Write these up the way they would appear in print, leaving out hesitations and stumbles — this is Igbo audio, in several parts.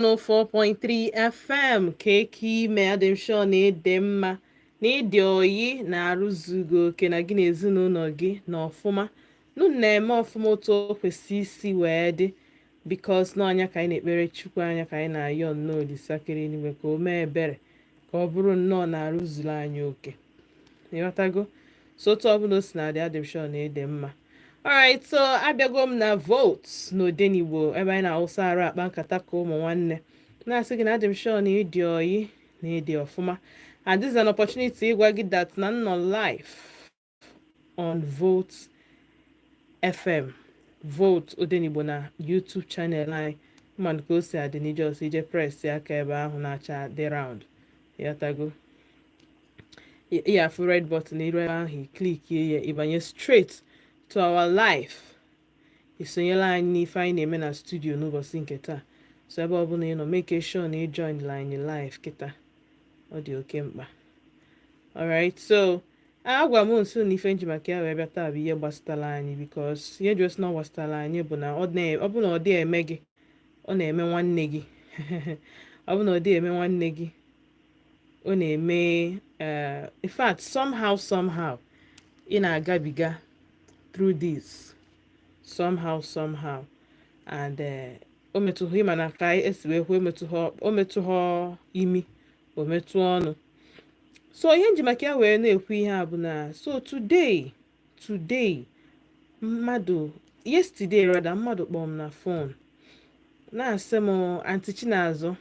104.3 FM ka eke ime. Adị m sure na ịdị mma, na ịdị oyi na-arụzugo oke na gị na ezinụlọ gị na ọfụma nụ na-eme ọfụma otu o kwesị isi wee dị, because n'ọnya ka anyị na-ekpere Chukwu anya, ka anyị na-ayọ nnọọ Olisakere n'igwe ka o mee ebere, ka ọ bụrụ nnọọ na-arụzuru anyị oke. Ịghọtago? So otu ọbụla o si na-adị, adị m sure na ịdị mma. Alright, so abịago m na Volt n'Odenigbo, ebe anyị na-awụsa arụ akpa nkata ka ụmụ nwanne, na-asị gị na adị m sure na ịdị oyi na ịdị ọfụma. And this is an opportunity ịgwa gị that na nnọ live on Volt FM, Volt Odenigbo, na YouTube channel anyị. Mmadụ ka o si adị n'ije ọsọ ije press aka ebe ahụ na-acha dị round, ịghọtago? Ị afụ red button iru ebe ahụ, clickie ya, ịbanye straight to our live, isonyela anyị n'ife anyị na-eme na studio n'ụbọchị nke taa. So ebe ọbụla ị nọ, make sure na ị join anyị live kịta, ọ dị oke mkpa. Alright, so agwa m nso na ife nji maka ya wee bịa taa bụ ihe gbasatara anyị, because ihe ji osi na ọ gbasatara anyị bụ na ọ bụ na ọ dị eme gị, ọ na-eme nwanne gị. Ọ bụ na ọ dị eme nwanne gị, ọ na-eme. In fact, somehow somehow ị na-agabiga through this somehow somehow, and o metụghị ịma na ka esi wee kwuo, o metụghọ imi, o metụ ọnụ. So ihe nji maka ya wee na-ekwu ihe a bụ na, so today mmadụ, yesterday rather, mmadụ kpọrọ m na phone na-asị m, "Aunty Chinazụ,"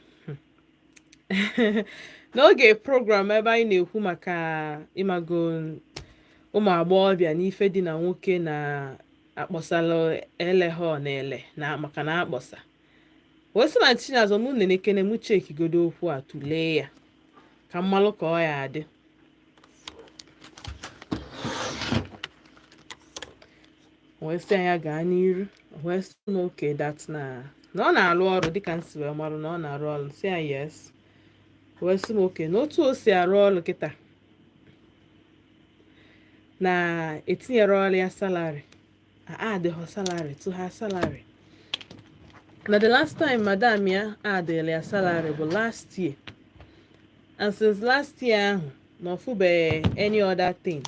n'oge program ebe anyị na-ekwu maka ịmago ụmụ agbọghọbịa n'ife dị na nwoke na-akpọsala eleghọ na ele na maka na akpọsa, wee sị na Chinazụ mụ nenekene mụ chekigodo okwu a, tụlee ya ka mmalụ ka ọ ya adị. Wee sị ya gaa n'iru, wee sị na okay, that na ọ na-arụ ọrụ, dịka m si wee marụ na ọ na-arụ ọrụ. Sị ya yes. Wee sị m okay, na otu o si arụ ọrụ kịta na etinyere ọrụ ya salary, adịghọ salary to her salary, na the last time madam ya adịla ya salary bụ last year, and since last year ahụ na ọfụbeghị any other thing,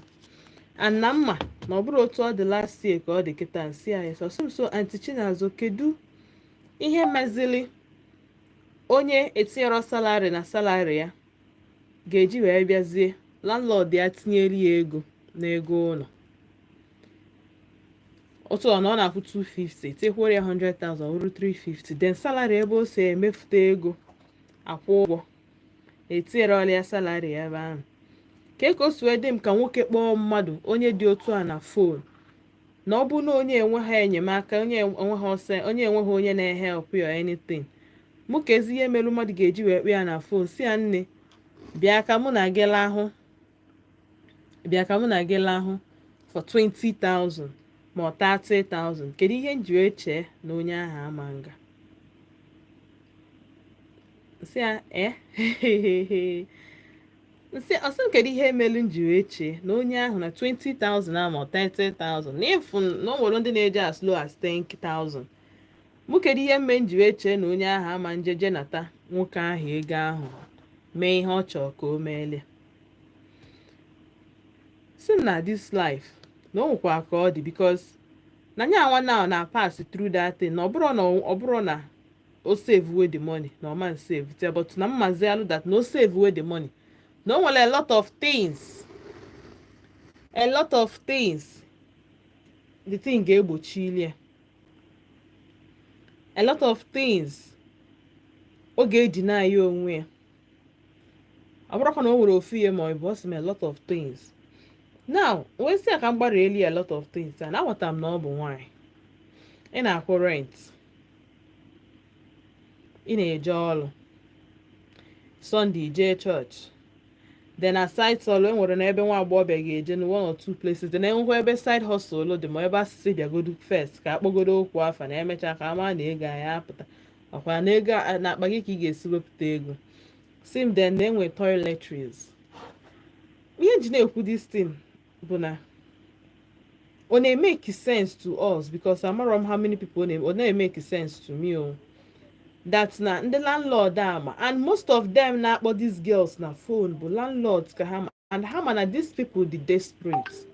and na mma na ọ bụrụ otu ọ dị last year ka ọ dị kịta. Nsị ya yes. Ọsị m, "So Aunty Chinazụ, kedu ihe mezili onye etinyere salary na salary ya ga-eji wee bịazie landlord ya tinyere ya ego n'ego ụlọ?" Otu ọ na ọ na-akwụ 250, tinyekwuoro ya 100,000, wuru 350. Then salary ebe o si emefute ego akwụ ụgwọ, etinyere ọla ya salary ebe ahụ. Ka o si wee dị m ka nwoke kpọọ mmadụ onye dị otu a na phone, na ọ bụ na onye enweghị enyemaka, onye enweghị ọsọ, onye enweghị onye na-ehelp ya or anything, mụ ka ezi ihe mere mmadụ ga-eji wee kpee ya na phone, si ya, "Nne, bịa ka mụ na gị lahụ, bịa ka mụ na gị lahụ for 20,000 ma ọ 30,000." Kedu ihe m ji wee chee na onye ahụ ama nga? Nsị ya ee, nsị ọsị m, kedu ihe melu m ji wee chee na onye ahụ na 20,000 ama ọ 30,000, na ịfụ na o nwere ndị na-eje as low as 10,000? Mụ kedu ihe mme m ji wee chee na onye ahụ ama njeje nata nwoke ahụ ego ahụ mee ihe ọ chọrọ ka o meele? Si m na this life na o nwekwa ka ọ dị, because na nya nwa now na pass through that thing, na ọ bụrụ na ọ bụrụ na o save wey the money, na ọ man save te, but na mmazi alụ that na o save wey the money, na o nwere a lot of things, a lot of things the thing ga-egbochili ya, a lot of things ọ ga-eji na-aya onwe ya. Ọ bụrụkwa na o nwere ofu ihe ma ọ bụ, ọ sị m a lot of things now, wee sị ya ka m gbara elu ya, a lot of things, and aghọtara m na ọ bụ nwaanyị, ị na-akwụ rent, ị na-eje ọrụ Sunday, jee church, then aside ọlụ e nwere na ebe nwa agbọghọbịa ga-eje na one or two places, then enwekwa ebe side hustle dị, ma ebe asịsị bịagodu first ka akpọgodo okwu afa na emechaa ka ama na ego anyị apụta ọkwa na ego na akpa gị ka ị ga-esi wepụta ego sim. Then na enwe toiletries. Ihe nji na-ekwu this thing bụ na ọ na-emake sense to us, because amarọ m how many people ọ na-emake sense to me o. That na ndị landlord ama, and most of them na-akpọ these girls na phone bụ landlords ka ha ma, and ha ma na these people dị desperate.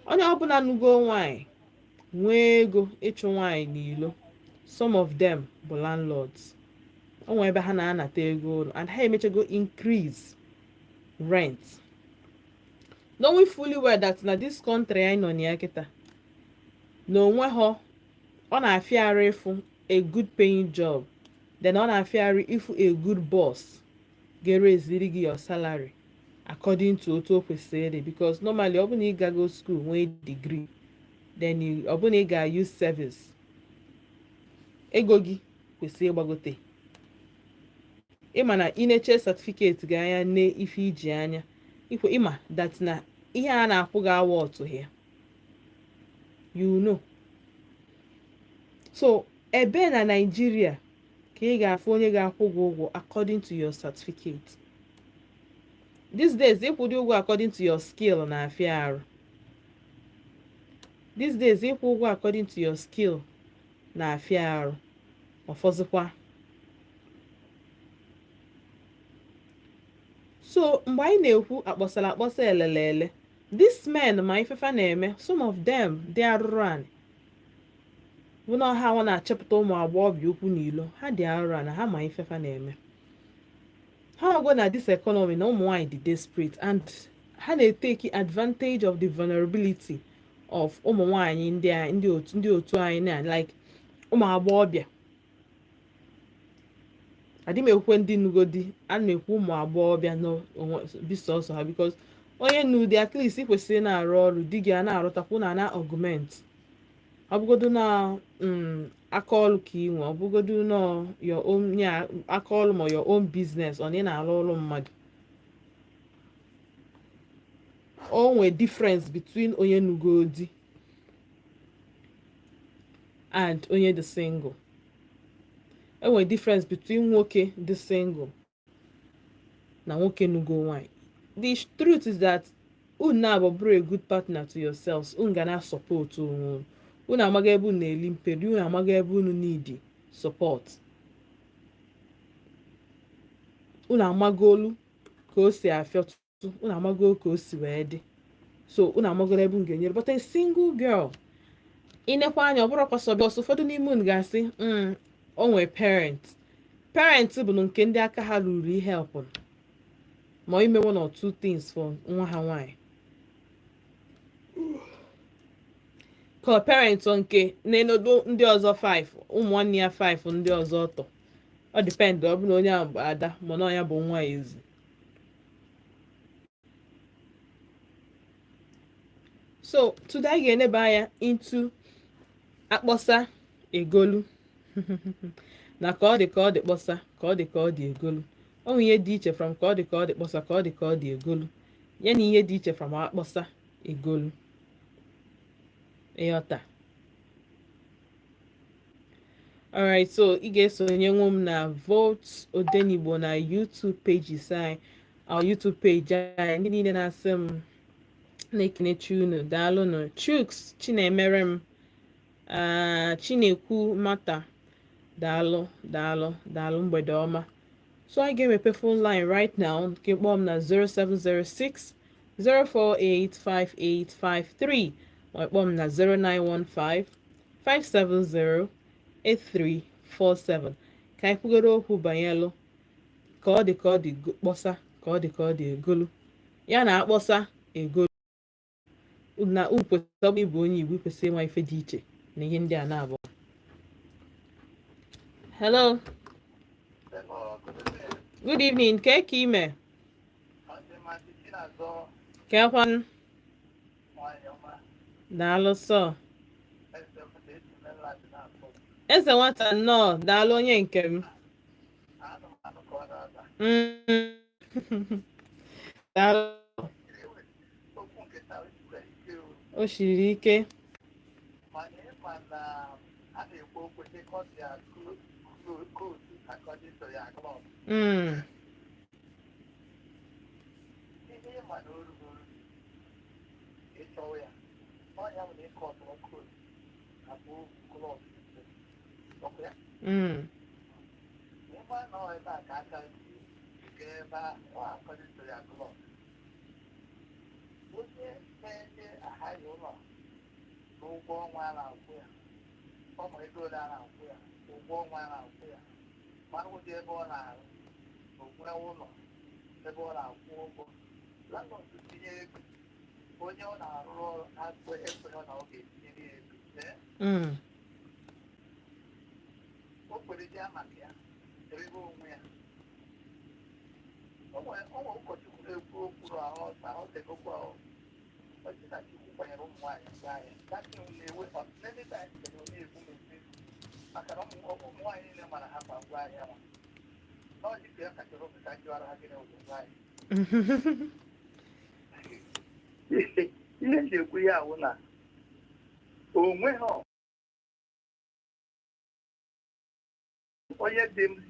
Onye ọbụla nugo nwanyị nwee ego ịchụ nwaanyị n'ilo, some of them bụ landlords. O nwee ebe ha na-anata ego ụlọ and ha emechago increase rent, knowing fully well that na this country anyị nọ na ya kịta na onwe ha, ọ na-afịa arụ ịfụ a good paying job, then ọ na-afịa arụ ịfụ a good boss ga-ereziri gị your salary according to otu o kwesịrị ịdị, because normally, ọ bụ na ị gago school nwee degree, then ọ bụ na ị ga-use service, ego gị kwesịrị ịgbagote. Ịma na ị na-eche certificate gị anya ne ife iji anya ikwe, ịma that na ihe a na-akwụ gị awa ọtụ ya. So ebe na Nigeria ka ị ga-afụ onye ga-akwụ gị ụgwọ according to your certificate these days? Ịkwụ dị ụgwọ according to your skill na-afịa arụ these days. Ịkwụ ụgwọ according to your skill na-afịa arụ ọfọzịkwa. So mgbe anyị na-ekwu akpọsara akpọsa, elele ele, this men ma ifefa na-eme. Some of them dị arụrụ anị bụ na ha nwa na-achịpụta ụmụ agbọghọbịa okwu n'ilo. Ha dị arụrụ anị, ha ma ifefa na-eme. Ha mago na this economy na ụmụ nwanyị dị desperate, and ha na-etake advantage of the vulnerability of ụmụ nwanyị ndị otu anyị na like ụmụ agbọghọbịa. Adị m ekwe ndị nugodi, a na-ekwu ụmụ agbọghọbịa bi sọsọ ha, because onye nu di, at least ị kwesịrị na-arụ ọrụ, di gị a na-arụtakwu na na augment. Ọ bụgodu na aka ọrụ ka ị nwe, ọ bụgodu na your own ya aka ọrụ ma your own business, ọ na ị na-arụ ọrụ mmadụ, o nwee difference between onye nugo di and onye dị single. Enwere difference between nwoke dị single na nwoke nugo nwanyị. The truth is that unu na-abụ bụrụ a good partner to yourselves, unu ga na support onwe unu. Unu amaga ebe unu na-eli mperi, unu amaga ebe unu need support, unu amagolu ka o si afịọtụ, unu amago ka o si wee dị, so unu amagolo ebe unu ga-enyere. But a single girl, inekwa anya, ọ bụrụkwa sọ bịa. Ụfọdụ n'ime unu ga-asị, o nwee parent. Parent bụ nke ndị aka ha ruru ihe help ma ime one or two things for nwa ha nwanyị, ka parent nke na-enodo ndị ọzọ 5, ụmụ nwanne ya 5 ndị ọzọ ọtọ. Ọ depend, ọ bụ na onye ahụ bụ ada ma na ya bụ nwa ezi. So today anyị ga-eneba anya into akpọsa egolu na ka ọ dị ka ọ dị kpọsa, ka ọ dị ka ọ dị egolu. Ọ nwere ihe dị iche from ka ọ dị ka ọ dị kpọsa, ka ọ dị ka ọ dị egolu, ya na ihe dị iche from akpọsa egolu. Ịghọta? Alright, so ị ga-esonye nwu m na Volt Odenigbo na YouTube pages anyị, our YouTube page anyị. Ndị niile na-asị m na-ekenechi unu, daalụnụ. Chuks Chinemere m, Chinekwu Mata, daalụ, daalụ, daalụ. Mgbede ọma. So anyị ga-emepe phone line right now nke kpọọ m na 0706 048 5853, ma kpọọ m na 0915 570 8347, ka anyị kwugoro okwu banyelụ ka ọ dị ka ọ dị kpọsa, ka ọ dị ka ọ dị egolu, ya na akpọsa egolu. Na unu kwesịrị, ọ bụ ịbụ onye Igbo, kwesịrị ịnwa ife dị iche na ihe ndị a na-abụ. Hello, good evening. Ka ka ime kekwan? Daalụ sọ. Eze nwata, nnọọ, daalụ, onye nke m. Daalụ. O siri ike. Mana ịma na a na-ekwu okwu dị cut ya coat according to your cloth. Ihe ịma na o rugoro ịchọwa ya, ọnya bụ na ịkọtụrụ coat abụ cloth ọkụ ya. Ịma na ọ ebe a ka aka dị ga ebe ahụ, ọ according to your club. Onye na-enye ahaghị ụlọ n'ụgwọ ọnwa a na-akwụ ya, ọ ma ego ole a na-akwụ ya, ụgwọ ọnwa a na-akwụ ya, mara ụdị ebe ọ na-arụ, onwe ụlọ ebe ọ na-akwụ ụgwọ. Landlord tinye ego, onye ọ na-arụrụ ọrụ ekweghị na ọ ga-etinyere ya ego. Ee, o kwere ya maka ya erebe onwe ya. O nwere ụkọchukwu na-ekwu okwu ahụ ahụ tegokwa ọchị na Chukwu kwanyere ụmụ nwaanyị ngwa ahịa. That thing na-ewe many times na na-egbu m egbu, maka na ụmụ nwaanyị niile mara ha kwa ngwa ahịa nwa na ọ dịka ya kachara obi ka jụara ha, gịnị ụdị ngwa ahịa? Ihe m ji ekwu ya awụ na onwe ha, onye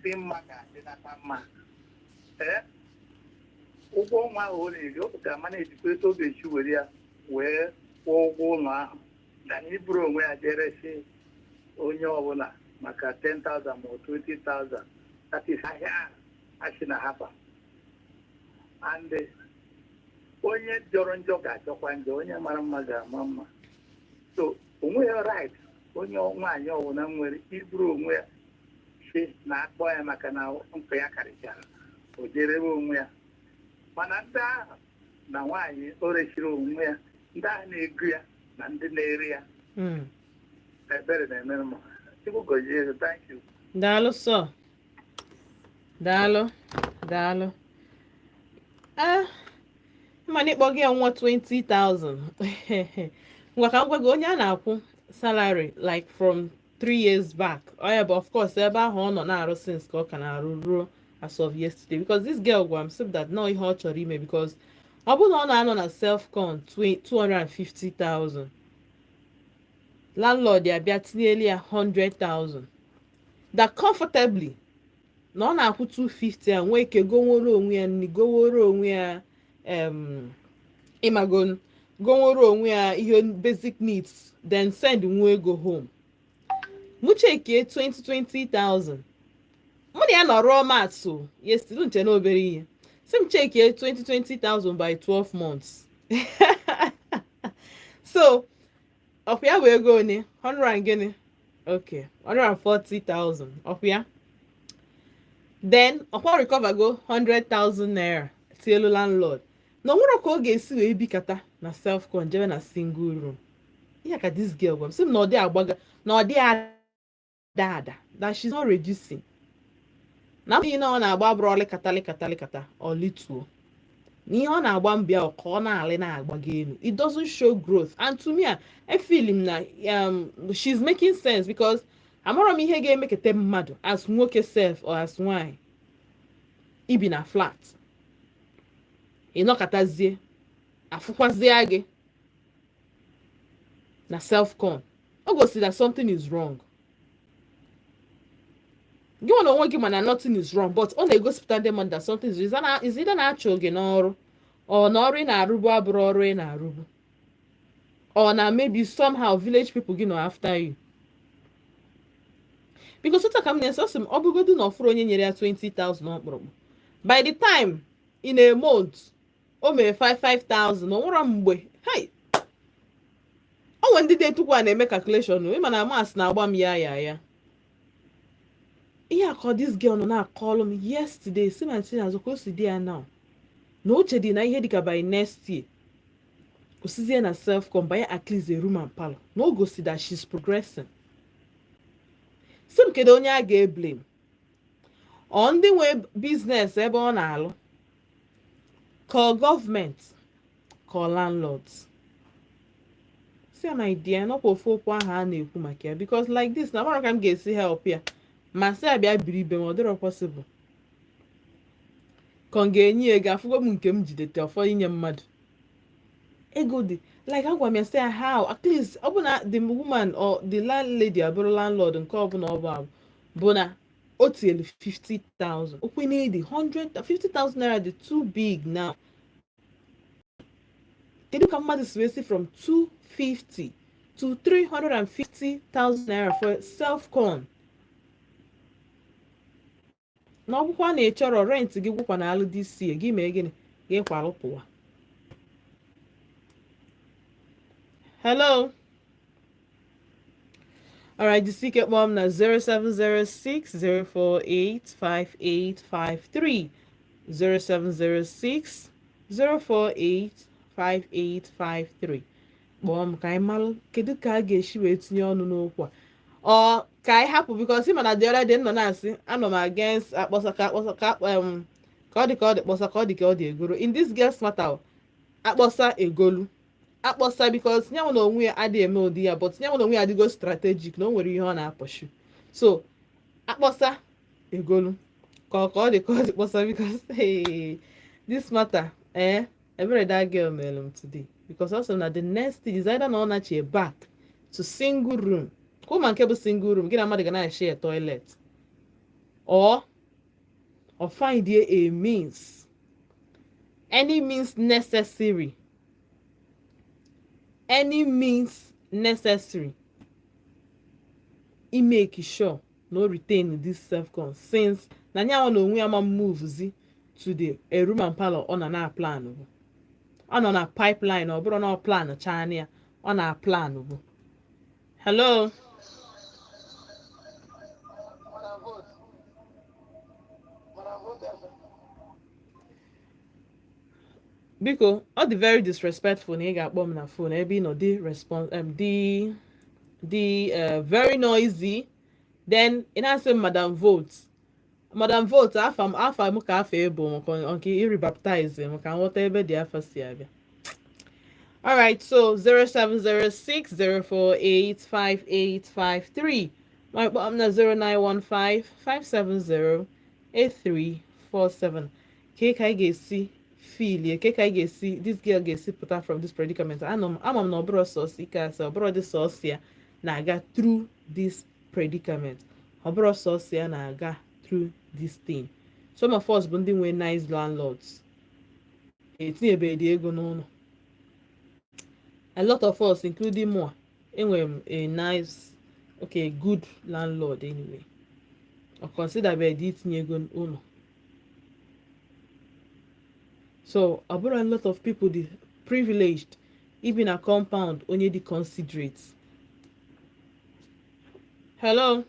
dị mma ga-adịnata mma. Ee, ụgwọ ọnwa ahụ ọ na-eri, ọ pụtara mana ejikwa etu ọ ga-esi were ya wee kwụọ ụgwọ ụlọ ahụ na iburu onwe ya jeresi onye ọbụla maka 10,000 ma ọ 20,000. That is ahịa ahụ a sị na hapa. And onye jọrọ njọ ga-ajọkwa njọ, onye mara mma ga-ama mma. So onweghị right onye nwaanyị ọbụla nwere iburu onwe ya si na akpọ ya maka na nkụ ya karịchara, o jerebe onwe ya. Mana ndị ahụ na nwaanyị o resiri onwe ya, ndị ahụ na-ego ya na ndị na-ere ya, ebere na-emere m. Chukwu gọzie gị. Thank you. Daalụ sọ, daalụ, daalụ. Ah, mana ịkpọ gị ya nwa 20,000, ngwa, ka m gwa gị, onye a na-akwụ salary like from 3 years back, ọ ya bụ, of course, ebe ahụ ọ nọ na-arụ since ka ọ ka na-arụ ruo as of yesterday, because this girl gwara m sị that no, ihe ọ chọrọ ime, because ọ bụrụ na ọ na-anọ na self-con 250,000, landlord ya bịa tinyelu ya 100,000, that comfortably na ọ na-akwụ 250 a, nwee ike goworo onwe ya nri, goworo onwe ya ịmago, goworo onwe ya ihe basic needs, then send nwa ego home. Mụ chekie 20 20,000, mụ na ya nọ rụọ maths o yesterday, nche na obere ihe si m chekie 20 20,000 by 12 months. So ọkwa ya bụ ego one 100 and gịnị? Okay, 140,000. Ọkwa ya, then ọkwa recover go 100,000 naira tielu landlord na onwere ka ọ ga-esi wee bikata na self con jebe na single room. Ihe ka this girl gwa m, sị m na ọ dị agbaga, na ọ dị ada ada, that she's not reducing, na ihe na ọ na-agba bụrụ ọlịkata lịkata lịkata ọ lituo, na ihe ọ na-agba mbịa ka ọ na-alị na-agbago elu. It doesn't show growth. And to me, I feel him na she's making sense, because amarọ m ihe ga-emekete mmadụ as nwoke sef or as nwanyị ibi na flat, ịnọkọtazie afụkwazie gị na self-con. O gosiri that something is wrong. Gị nwa na onwe gị mana nothing is wrong, but ọ na-egosipụta ndị mmadụ that something is wrong. Is either na-achụ gị n'ọrụ, ọ na ọrụ ị na-arụbu abụrụ ọrụ ị na-arụbu, or na maybe somehow village people gị nọ after you. Because otu ka m na-ese, ọ sị m ọ bụgodu na ọfụrụ onye nyere ya 20,000 ọkpụrụkpụ, by the time in a month o mere 5 5000, o nwere mgbe hey o nwere ndị dị etukwa na-eme calculation. Ịma na maths na-agba m ya ya ya. Ihe akọ this girl nọ na-akọlụ m yesterday, si ma ntinye azụ ka o si dị ya now, na uche dị na ihe dịka by next year osizie na self-con banye at least a room and parlor, na o gosi that she's progressing. Si m kedu onye a ga-eblame? Ọ ndị nwe business ebe ọ na-alụ, ka ọ gọọmenti, ka ọ landlords? Si ya, my dear, nọkwa ofu okwu ahụ a na-ekwu maka ya, because like this na mara ka m ga-esi help ya, ma sị ya bịa biri ibe ma ọ dịrọ possible, ka ọ ga-enye ya ego. Afụgo m nke m jidete ọfọ inye mmadụ ego dị like agwa m ya, sị ya how at least ọ bụ na the woman or the landlady abụrụ landlord nke ọbụla ọ bụ abụ bụ na o tinyere 50,000, okwe na-edi 150,000 naira dị too big now. Kedu ka mmadụ si wee si from 250 to 350,000 naira for self-con? Na ọ bụkwa na ị chọrọ rent gị gwụkwa na alụ this year, gị mee gịnị? Gị kwalụ pụwa. Hello. Alright, jisike kpọọ m na 07060485853, 07060485853. Kpọọ m ka anyị malụ kedu ka a ga-esi wee tinye ọnụ n'okwu a, ọ ka anyị hapụ, because ịma na the other day m nọ na-asị anọ m against akpọsa ka akpọsa ka ka ọ dị ka ọ dị kpọsa ka ọ dị ka ọ dị egoro. In this girl's matter, akpọsa egolu akpọsa, because nyanwụ na onwe ya adịghị eme ụdị ya, but nyanwụ na onwe ya adịgo strategic na o nwere ihe ọ na-apọshu. So akpọsa egolu ka ọ dị ka ọ dị kpọsa, because hey, this matter, eh, ebere that girl mere m today, because also na the next thing is either na ọ nachie back to single room, ka ụma nke bụ single room gị na mmadụ ga na-share toilet, or find a means, any means necessary, any means necessary I make sure no retain this self-con, since na nyanwa na onwe ya ma move zi to the a room and parlour. Ọ na na plan bụ ọ nọ na pipeline, ọ bụrụ na ọ plan chaa ya, ọ na plan bụ. Hello. Madam Vote. Madam Vote FM. Biko, ọ dị very disrespectful na ị ga-akpọ m na phone ebe ị nọ dị response dị very noisy, then ị na-asị m "Madam Vote, Madam Vote". Afa m, afa m ka afa ebo maka nke iri baptize m ka nghọta ebe dị afa si abịa. Alright, so 07060485853. My kpọọ m na 09155708347. Ka anyị ga-esi filie, ke ka anyị ga-esi, this girl ga-esi pụta from this predicament? Anọ m, ama m na ọ bụrụ sọsọ ike asị, ọ bụrụ dị sọsọ ya na-aga through this predicament, ọ bụrụ sọsọ ya na-aga through this thing. Some of us bụ ndị nwe nice landlords etinyebeghị ego n'ụlọ. A lot of us, including mụ, enwere m a nice, okay, good landlord. Anyway, ọ considerbeghị itinye ego n'ụlọ. So ọ bụrụ a lot of people dị privileged ibi na compound onye dị considerate. Hello.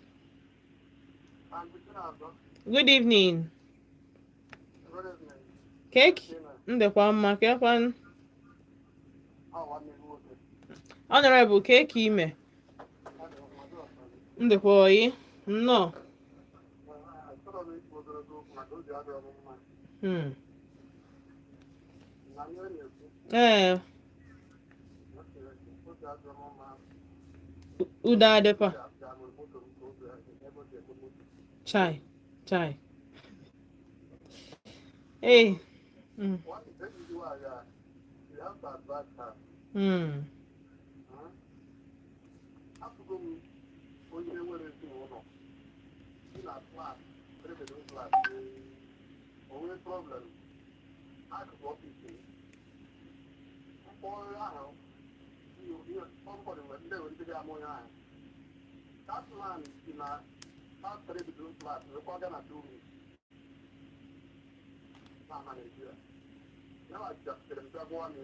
Good evening. Good evening. Cake ndekwa mma kekwan. Ọ nwanne m nwoke. Honorable keke ime ndekwa oyi nnọọ. Achọrọ m ikwu ogologo okwu maka obi adịrọ m mma. Na ihe na-ekwu, Ee. obi adịrọ m mma. Udo adịkwa. Bịa moto m ka obi ebe o ji ego moto. Chai chai, ee. One enyi gị nwaanyị a, you have to advise her. Afụgo m onye nwere ezinụlọ bi na flat, three bedroom flat, o nwee problem akụkụ office m, mkpọ ahụ ihe somebody nwere ndị nwere ike ga-ama onye ahụ. That man si na that three bedroom flat wee kwaga na two rooms na ama Nigeria. Ya bịakwutere m bịa gwa m ya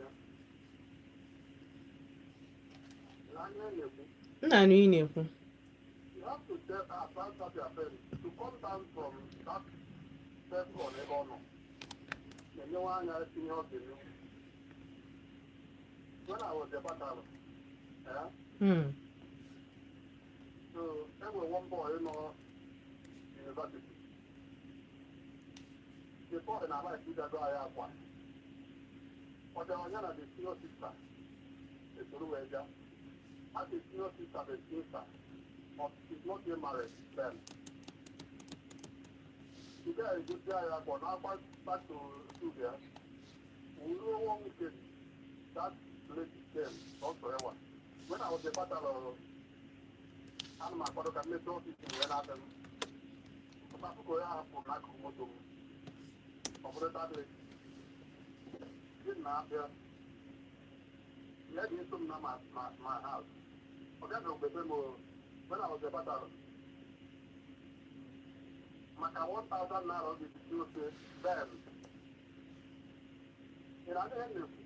na anya na-ekwu. Nna anụ ị na-ekwu. You have to tell her, advise that your parents to come down from that first floor n'ebe ọ nọ. Na-enyewe anya ihe ọ ga-eme. When I was a battle, eh, so enwere one boy nọ university. The boy na-like ịgado anyị akwa. Ọ bịara ya na the senior sister esoro wee bịa. Ha the senior sister the sister, but she's not yet married then. The guy egosi anyị akwa na akwa back to studio. Ruo one weekend, that lady came also ewa. When I was a battle, ana m akwado ka mmepe office m wee na-abịa m. Akụkọ ya hapụrụ n'akụkụ moto m. Ọ bụrụ that lady. Di na-abịa. Ya ga-eso m na my house. Ọ bịaghị ogbebe m o. When I was a battle. Maka 1000 naira ọ ga-esi ofe then ị na-adịghị na-ekwu.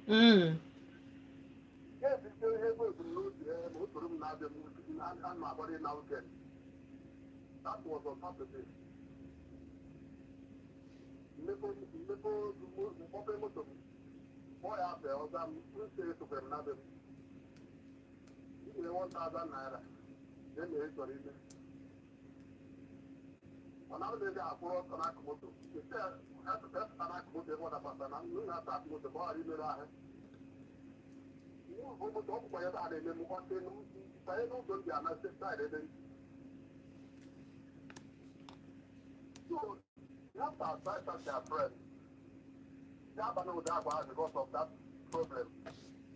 Ya esite ihe ego ebumnobi ya na usoro m na-abịa m a na-agbara na weekend. That was on Saturday. Mmepe mmepe mkpọpe moto m kpọọ ya afọ ọza m nsị esokwere m na be m inye 1000 naira na eme chọrọ ime. Ọ na-abụ ego akwụrụ ọsọ n'akụ moto esi epụta n'akụ moto ebe ọ dakwasa na m na-ata akụ moto ka ọ ghara imerụ ahụ. Iwu moto ọ bụkwa ebe a na-eme m ọsị banye n'ụzọ m ji ana side ebe m. So you have to advise their friend. Ya aba n'ụdị agwa ahụ because of that problem.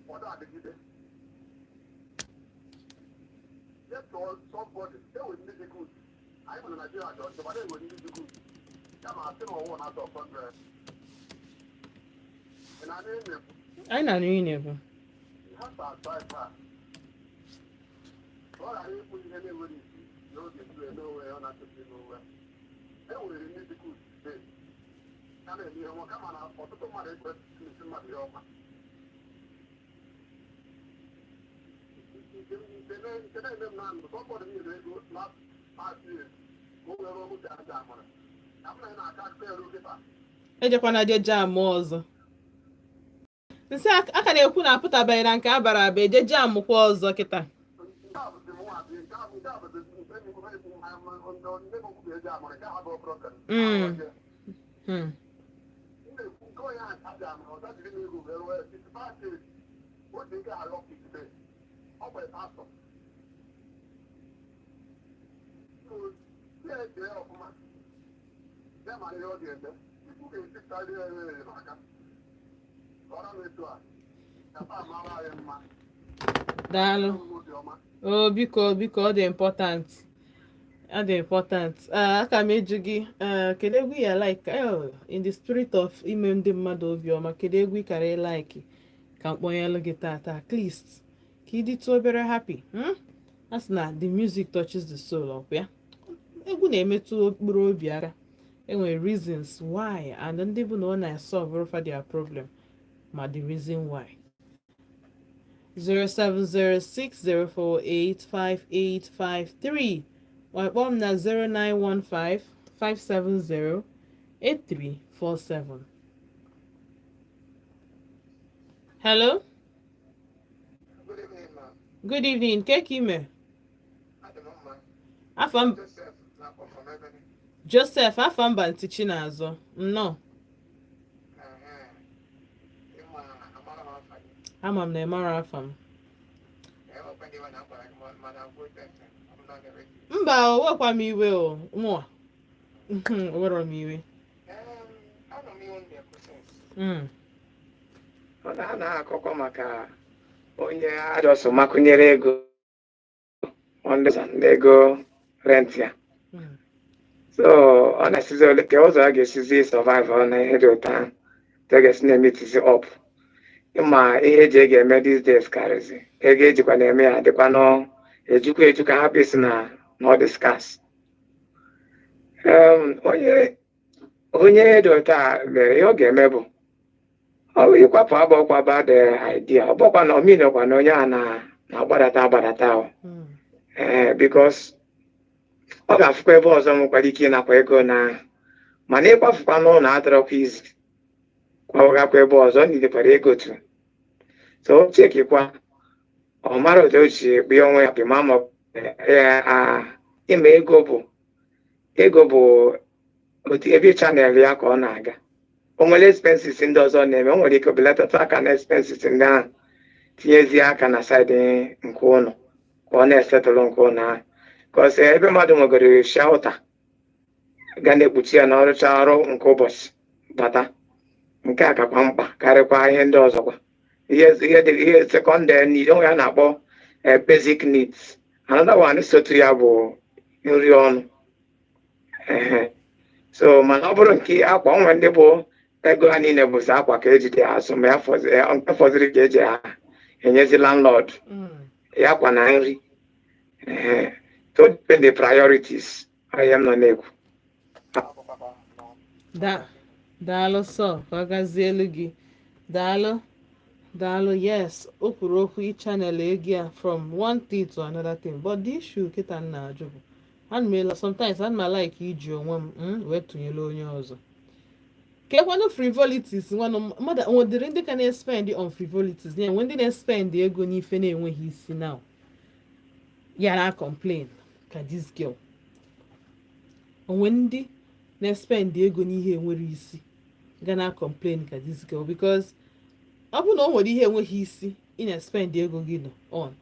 Ọ da-adịgide. Get to somebody, they will need the good. Anyị nwere Nigeria dị ọjọọ, mana enwere ndị dị good. Ya ma asị na ọwụ na-atọ 100. Ị na-anụ ihe m na-ekwu? Anyị na-anụ ihe na-ekwu. You have to advise her. Ka ọ ghara ikwu ihe na-enweghị isi n'oge tụrụ eme onwe ya ọ na-achọghị ime onwe ya. E nwere ndị dị good today. Ya na-eme ihe ọma kama na ọtụtụ mmadụ ekwesịghị isi mmadụ ihe ọma. Nke na-eme m na ndụ, somebody nyere ego last 5 years ka o were ọrụ ji aja amara. Ka m na ya na-aka akụkọ ya ruo kịta. Ejekwana je jam ọzọ. Nsị aka na-ekwu na apụtabeghị na nke a bara aba eje jam kwa ọzọ kịta. Nke a bụzi mụ nwa nke a nke a bụzi nke ndị m kwuru eji amara nke a bụ problem. M na-ekwu nke onye ahụ aja amara ọ dajiri m ego wee rụọ ya 65 years. O ji ego arịọ today. Ọ bụ pastọ. So, ya echee ọfụma. Ya mara ihe ọ ga-eme. Tupu ga-esi ya enyemaka. Ka ọ na etu a. Ka taa mara anyị mma. Daalụ. Obiọma. O biko, biko, ọ dị important, ọ dị important. Aka m ịjụ gị, kedu egwu ya like, in the spirit of ime ndị mmadụ obiọma, kedu egwu ị kara like ka m kpọnyelụ gị tata, at least ka ị dịtụ obere happy? A sị na the music touches the soul. Ọkwa ya, egwu na-emetụ mkpụrụ obi aka. Enwere reasons why and ndị bụ na ọ na-solve for their problem, ma the reason why. 07060485853 ma kpọọ m na 09155708347. Hello. Good evening, ma. Good evening. Ke ka ime? Adị m mma. Afa m Joseph na-akpọ from Ebony. Joseph afa mba ntị Chinazọ, nnọọ. Ehe. Ịma amara m afa gị. Ama m na ịmara afa m. Enwekwa ndị na akwara gị mana agwụ ekwentị ọ bụ na ọ na-ere. Mba, o wekwa m iwe o mụa o were m iwe. Anọ m ihe m na-ekwu since. Ọ na a na-akọkọ maka onye ajọsọ makụnyere ego ndị ego rent ya. So ọ na-esizi ole ka ụzọ a ga-esizi survive ọ na ihe dị ụtọ ahụ ka a ga-esi na-emetizi up. Ịma ihe eji ego eme these days karịzi ego ejikwa na-eme ya dịkwa nọ ejukwa eju ka hapụ isi na ọ dị scarce. Onye dị ụtọ a mere ihe ọ ga-eme bụ ọ bụ ịkwapụ agbọkwa bad idea. Ọ bụkwa na omenekwa na onye a na-agbadata agbadata o. Ee, because ọ ga-afụkwa ebe ọzọ nwekwara ike ịnakwa ego na mana ịkwafukwa n'ụlọ adịrọkwa izi kwawagakwa ebe ọzọ nidekwara ego tu. So o chekikwa ọ mara otu o si ekpe onwe ya pịma ma ịma ego bụ otu ebe channel ya ka ọ na-aga. O nwere expenses ndị ọzọ na-eme, o nwere ike belatata aka na expenses ndị ahụ, tinyezie aka na side nke ụlọ ka ọ na-esetụlụ nke ụlọ ahụ ka ọ sị ebe mmadụ nwegoro shelter ga na-ekpuchi ya na ọrụcha ọrụ nke ụbọchị bata. Nke a kakwa mkpa karịkwa ihe ndị ọzọkwa. Ihe dị ihe secondary need onwe ya na-akpọ basic needs. Another one sotu ya bụ nri ọnụ. Ehe. So mana ọ bụrụ nke akwa onwe ndị bụ ego ha niile bụ sọ akwa ka ejide azụ ma ya nke fọziri ka eji ha enyezi landlord ya akwa na nri. Ehe. So depend the priorities. Ọ ihe m nọ na-ekwu. Da, daalụ sọ, ka ọ gazie elu gị. Daalụ, daalụ. Yes, o kwuru okwu ịchannel ego ya from one thing to another thing, but the issue kịta m na-ajụ bụ, ana m ele sometimes, ana m like iji onwe m wee tụnyere onye ọzọ. Kekwanụ frivolities nwanụ mmadụ nwedịrị ndị ka na-espend on frivolities, na enwe ndị na-espend ego n'ife na-enweghị isi now ya na complain ka this girl. Onwe ndị na-espend ego n'ihe enwere isi ga na complain ka this girl, because ọ bụrụ na o nwere ihe enweghị isi ị na-espend ego gị nọ on,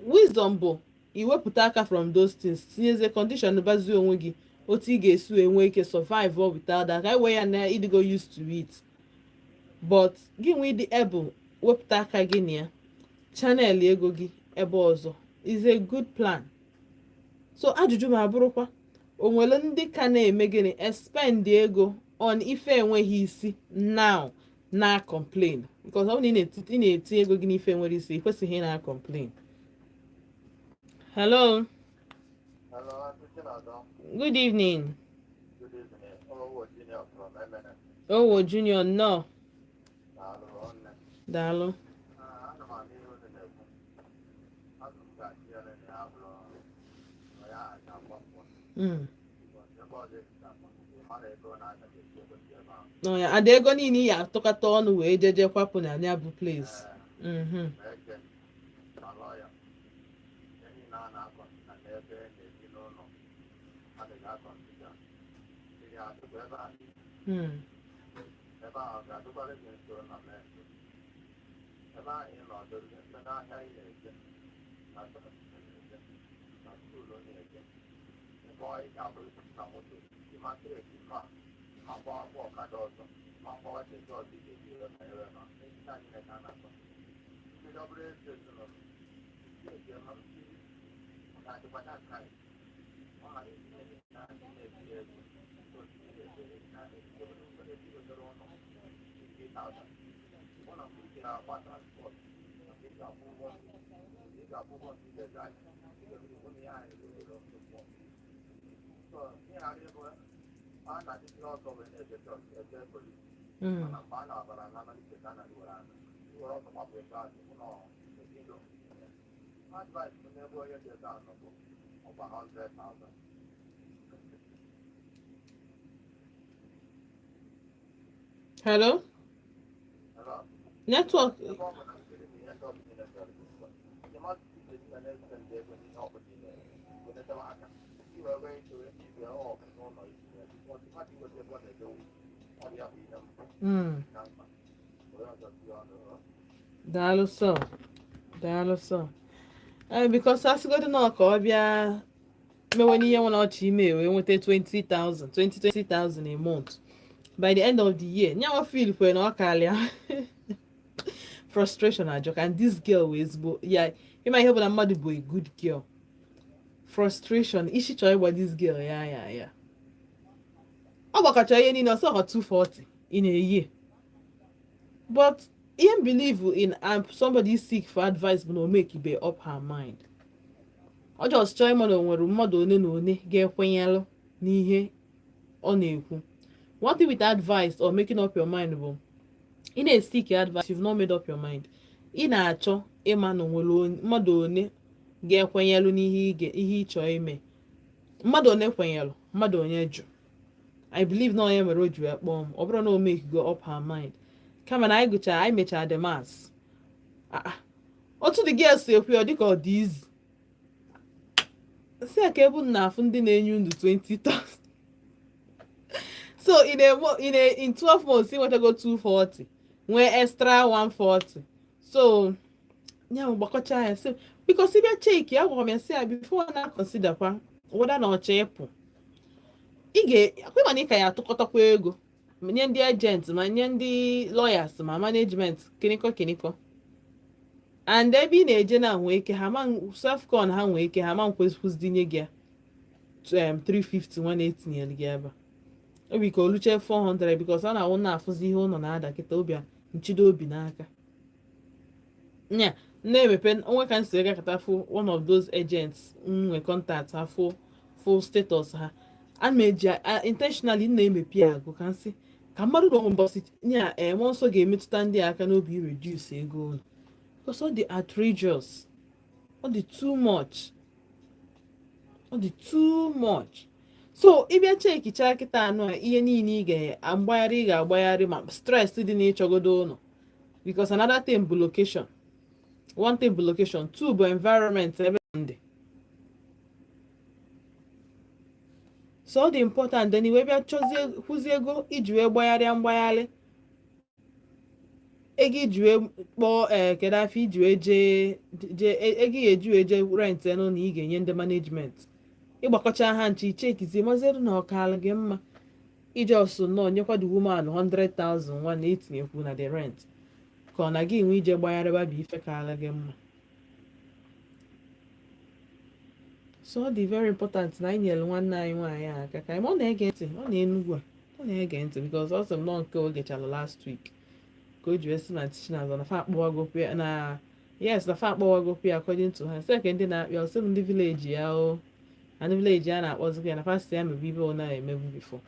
wisdom bụ iwepụta aka from those things, tinyezie condition, bazie onwe gị otu ị ga-esi wee nwee ike survive or without that, ka wee ya na ịdịgo used to it. But gị nwee ịdị able wepụta aka gị na ya, channel ego gị ebe ọzọ is a good plan. So ajụjụ ma abụrụkwa, o nwere ndị ka na-eme gịnị, expend ego on ife enweghị isi now na complain? Because ọ bụrụ na ị na-eti ego gị n'ife nwere isi, ị kwesịghị ị na complain. Hello. Hello, Aunty Chinazọ. Good evening. Good evening. Owo Junior from MNN. Owo Junior, nnọọ. Daalụ nne. Daalụ. Ana m anụ ihe unu na-ekwu. Azụ m ga-atịnyere na ya bụrụ na ya ga-agbapụ. Ebe ọzọ esi agbapụ, ị mara ego na-aga esi ego si ebe ahụ. Nọ ya ada ego niile ị ya atụkọta ọnụ wee jeje kwapụ na ya bụ place. Ma agent, ma lawyer. Ihe niile a na-aconsider n'ebe na-ebi n'ụlọ adịghị aconsider. Ị ga-adịkwa ebe ahụ. Ebe ahụ ga-adịkwara gị nso na mee ebe ahụ ị nọ dịrị nso n'ahịa ị na-eje, na chọọchị ị na-eje, na school ị na-eje, ebe ọ ị ga-abụ na moto ịmasịrị esi ma ma gbawakwa ọkada ọzọ, ma gbawa ezi ọzọ ị ga-eji wee banyere na ndị anyị na-eke a na-akọ ndị ọ bụrụ ezi ezinụlọ ndị ma mmiri ọ ga-adịkwa that kind, ọ ghara itinye na ndị na-etinye ego otu ị na-etinye na esi wetara ụlọ 50,000, ụlọ mgbe ị ga-agba transport, mgbe ị ga-akwụ ụgwọ mmiri, ị ga-akwụ ụgwọ nke ị ga-eje ahịa, ị ga-ewere ụgwọ ihe ahụ ewere nnukwu. So ihe ghara ịbụ a na-adịghị ọsọ wee na-eje chọọchị, eje polisi. Mana mgbe a na-abara na amalite ka a na-ewere ana iwere ọsọ gbapụ ebe ahụ ụlọ ebido. Advice m n'ebe onye dị ebe ahụ nọ bụ ọgba 100,000. Hello. Hello? Network. Ebe ọ bụ na nkiri na ihe ndị ọbụla ị na-eme ugbu a, ị must be na na-espend ego n'ihe ọbụla ị na-eme, wenetawa aka iwe wee ike wee ibe ọgụ n'ụlọ isi ya, because mmadụ iweta ebe ọ na-edowe ọ bụ ya bụ ihe mbụ na mkpa onye ọzọ tinye ọnụ. Daalụ sọ, daalụ sọ. Ee, because asịgodị na ka ọ bịa mewe n'ihe nwe na ọchị ime wee nweta 20,000, 20 20,000 a month by the end of the year, nyanwa feel kwe na ọ karịa frustration ajọka. And this girl wee ezigbo ya ịma ihe bụ na mmadụ bụ a good girl, frustration isi chọrọ ịgba this girl ya ya ya. Ọ gbakọchara ihe niile ọsọ ọkọ 240 in a year. But ihe m believe in somebody seek for advice bụ na o make be up her mind. Ọ just chọọ ịma na o nwere mmadụ one na one ga-ekwenyelụ n'ihe ọ na-ekwu. One thing with advice or making up your mind bụ, ị na-seek advice, you've not made up your mind. Ị na-achọ ịma na o nwere mmadụ one ga-ekwenyelụ n'ihe ihe ị chọọ ime, mmadụ one kwenyelụ, mmadụ onye jụ. I believe na onye mere o ji wee kpọọ m, ọ bụrụ na o make go up her mind, kama na anyị gụchara, anyị mechara the mass. Ah, ah. Otu the girl si ekwu ya, ọ dịka ọ dị izi si ya ka ebe unu na-afụ ndị na-enye unu 20,000. So in 12 months ị nwetago 240, nwee extra 140. So ya bụ gbakọcha ya sị, because ịbịa check ya, gwara m ya sị ya before na consider kwa whether na ọchọ ịpụ, ị ga akwa na ị ka ya atụkọtakwa ego ma nye ndị agent, ma nye ndị lawyers, ma management, kịnịkọ kịnịkọ. And ebe ị na-eje na nwee ike ha ma self-con, ha nwee ike ha ma nkwesịkwụzi nye gị ya 350 nwa na-etinyere gị ebe a, obi ka oluche 400, because ọ na-awụ na-afụzi ihe ụlọ na-ada kịta, obi nchido obi n'aka nya na-emepe onwe ka m si gakọta fụ one of those agents nwe contact ha, fụ full status ha. Ana m eji intentionally m na-emepe ya agụ ka nsị ka mmadụ na mbọsị nya mmụọ nsọ ga-emetụta ndị a aka n'obi reduce ego ụlọ, because ọ dị outrageous, ọ dị too much, ọ dị too much. So ịbịa chekicha kịta anụ a, ihe niile ị ga-agbagharị, ị ga-agbagharị ma stress dị n'ịchọgodo ụlọ, because another thing bụ location. One thing bụ location, two bụ environment ebe ndị. So ọ dị important. Then iwe bịa chọzie kwụzie ego iji wee gbagharịa mgbagharị ego iji wee kpọọ, ee, kedu afọ iji wee jee jee ego ị ga-eji wee jee rent nụ na ị ga-enye ndị management. Ịgbakọcha ha nche, ichekizie mazielu na ọkaala gị mma iji ọsụ nnọọ nyekwa the woman 100,000 nwa na etinyekwu na the rent, ka ọ na gị nwe ije gbagharịba bụ ife kaala gị mma. So ọ dị very important na anyị nyere nwanne anyị nwaanyị a aka ka anyị ma ọ na-ege ntị. Ọ na Enugwu a, ọ na-ege ntị, because ọ sị m nọọ nke o gechara last week ka o ji wee sị na Chinazọ na fa akpọwagokwu ya, na yes, na fa akpọwagokwu ya. According to ha, sị ka ndị na-akpịa, ọ sị m ndị village ya, o na ndị village ya na-akpọzikwa ya na fa sị ya mebe ibe ọ na-emebu before,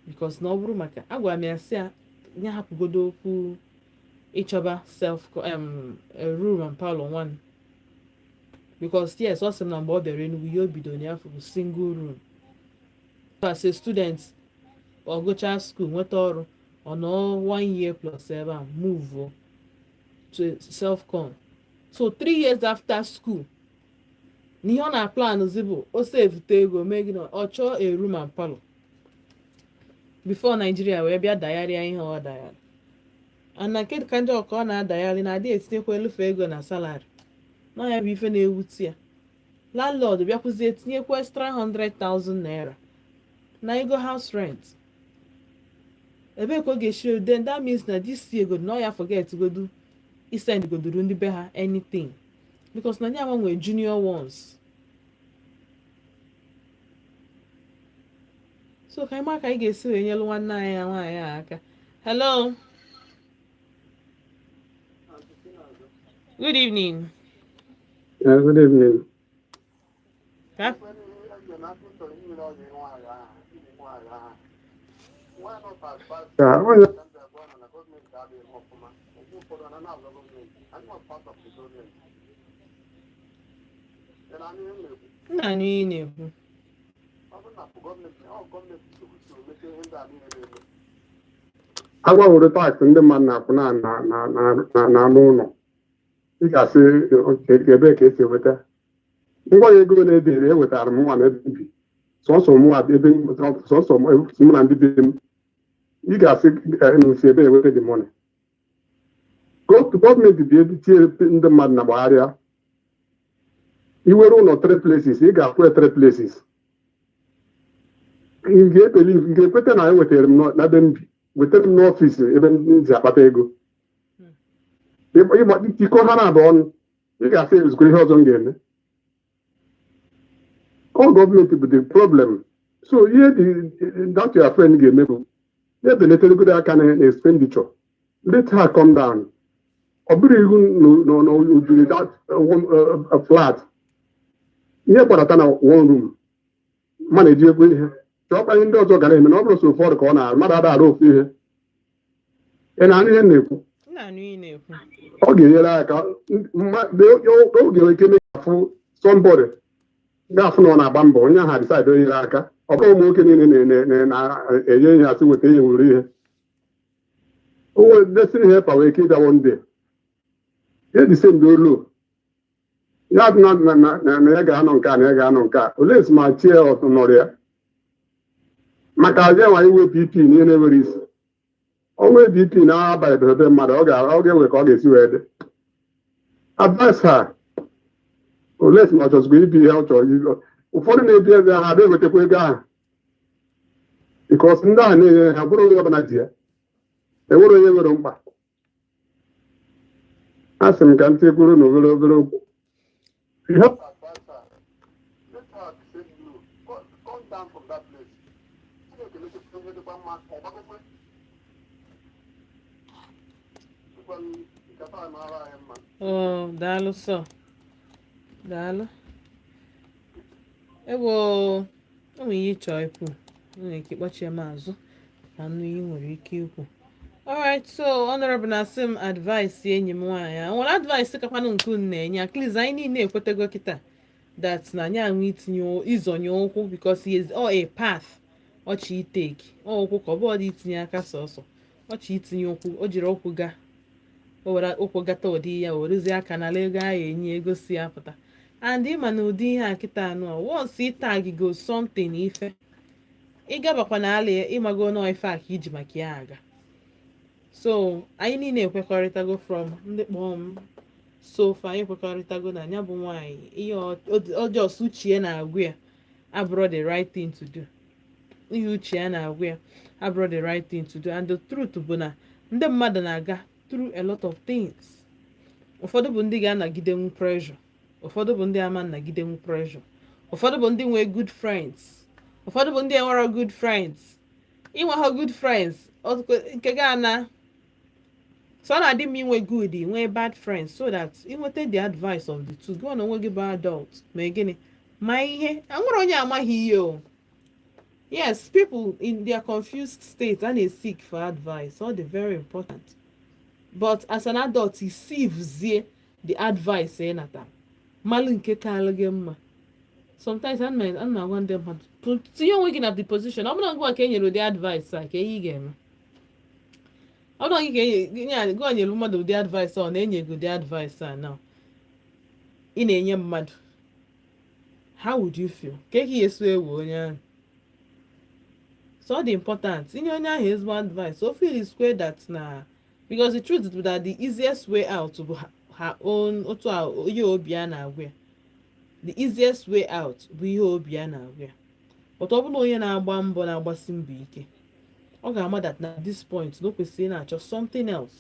because na ọ bụrụ maka agwara m ya, sị ya ya hapụgodo okwu ịchọba self room and parlour one, because yes, ọ sị m na mgbe ọ bịara Enugu ya, o bido na ya fụrụ single room as a student. Ọ gụchaa school, nweta ọrụ, ọ nọ one year plus ebe a, move to self-con. So 3 years after school, na ihe ọ na-plan zi bụ o sevute ego mee gịnị, ọ chọọ a room and parlour before Nigeria wee bịa dagharịa ihe ọ dagharị. And na nke ka ndị ọka ọ na-adagharị na-adị etinyekwa elufe ego na salary na ya bụ ife na-ewute ya. Landlord bịakwuzie tinyekwa extra 100,000 naira na ego house rent. Ebee ka ọ ga-esi? Then that means na this year godu na ọ ya forget godu isend goduru ndị be ha anything, because na ya nwe junior ones. So ka anyị maa ka anyị ga-esi wee nyelu nwanne anyị ya nwaanyị a aka. Hello, good evening. Yeah, good evening. Ka Yeah, onye nna anyị ị na-ekwu. Agbanwere tax ndị mmadụ na-akwụ na na n'ụlọ, ị ga-asị ebee ka esi enweta ngwa ya? Ego na-edere ewetara m nwa na ebe m bi, sọsọ mụ ebe sọsọ mụ na ndị be m. Ị ga-asị si ebe enweta the money? Gọọmenti bi ebe tinye ndị mmadụ na gbagharịa iwere ụlọ three places, ị ga-akwụ ya three places. Ị ga-ebelieve, ị ga-ekweta na ewetara m na ebe m bi, wetara m n'ọfịs ebe m ji akpata ego. Ịkọ ha na-abụ ọnụ, ị ga-asị ezukọ ihe ọzọ m ga-eme. Ọ gọọmenti bụ the problem. So ihe dị that your friend ga-eme bụ ya ebelatagodo aka na expenditure, let her come down. Ọ bụrụ ihu n'ojiri that one flat, ihe gbadata na one room, mana eji ego ihe chọọkwa ihe ndị ọzọ gara eme na ọ bụrụ so ụfọdụ ka ọ na-arụ mmadụ ada arụ ofu ihe. Ị na-anụ ihe m na-ekwu? Nna anụ ị na-ekwu. Ọ ga-enyere aka oge ike afụ somebody ga-afụ na ọ na-agba mbọ, onye ahụ decide enyere aka. Ọ bụrụ ụmụ nwoke niile na-enye ihe, asị weta ihe, were ihe o nwere destiny helper nwere ike ịbịawo ndị ya the same olu ya dị na ya ga-anọ nke a na ya ga-anọ nke a. Olee esi ma chie ọtụ nọrọ ya maka ya nwa iwe BP na ihe na-enwere isi ọnwa BP na-abalị ebe mmadụ ọ ga-ewe ka ọ ga-esi wee dị. Advice ha, olee esi ma ọ chọzikwa ibi ihe ọ chọrọ ibi. Ụfọdụ na-ebi ebe ahụ ada ewetakwa ego ahụ, because ndị ahụ na-enye ha bụrụ onye ọbụla ji ya enwere onye nwere mkpa. A sị m ka m tinyekwuru na obere obere okwu ihe. Let her save you. Come down from that place. Chineke mechepụta ihe dịkwa mma, ọ gbagokwe. Dịkwa nkata a mara anyị mma. Oh, daalụ sọ. Daalụ. Ewo. O nwere ihe ịchọ ikwu, o nwere ike ịkpọchie m azụ ka nnu ihe ị nwere ike ikwu. Alright, so honorable na-asị m advice enyi m nwaanyị a nwere advice kakwanụ nke unu na-enye. At least anyị niile ekwetego kịta that na anyị anwụ itinye ịzọnye ụkwụ because he is all a path ọchị iteki ọ ụkwụ ka ọ bụ ọdị itinye aka sọsọ ọchị itinye ụkwụ. O jiri ụkwụ gaa, o were ụkwụ gata ụdị ya, o werezie aka nala ego ahụ enye ego si ya pụta. And ịma na ụdị ihe a kịta anụ a, once ị tag go something, ife ịgabakwa na ala ya, ịmago nọọ ife a ka iji maka ya aga. So anyị niile ekwekọrịtago from ndị kpọọ m so far, anyị ekwekọrịtago na ya bụ nwaanyị ihe ọjọọ uche ya na-agwụ ya abụrụ the right thing to do. Ihe uche ya na-agwụ ya abụrụ the right thing to do. And the truth bụ na ndị mmadụ na-aga through a lot of things. Ụfọdụ bụ ndị ga-anagidenwu pressure, ụfọdụ bụ ndị ama nnagidenwu pressure, ụfọdụ bụ ndị nwee good friends, ụfọdụ bụ ndị enwero good friends. Inwe ha good friends nke ga na so ọ na-adị mma inwe good, nwee bad friends, so that inweta the advice of the two. Gị na onwe gị bụ adult, ma gịnị ma ihe nwere onye amaghị ihe o. Yes, people in their confused state and they seek for advice, all the very important. But as an adult, receive the advice ị nata, malụ nke ka gị mma. Sometimes ana m agwa ndị mmadụ, tinye onwe gị na the position ọ bụrụ na ngwa ka e nyere ụdị advice a, ka ihe ị ga-eme. Ọ bụrụ gị ka gị nyere mmadụ ụdị advice a, ọ na-enye gị ụdị advice a now ị na-enye mmadụ, how would you feel? Ka ị ga-esi ewu onye ahụ? So ọ dị important inye onye ahụ ezigbo advice o feel square that na, because the truth is that the easiest way out bụ her own otu a ihe obi a na-agwa ya. The easiest way out bụ ihe obi a na-agwa ya. But ọ bụrụ na onye na-agba mbọ, na-agbasi mbọ ike, ọ ga-ama that na this point na o kwesịrị na-achọ something else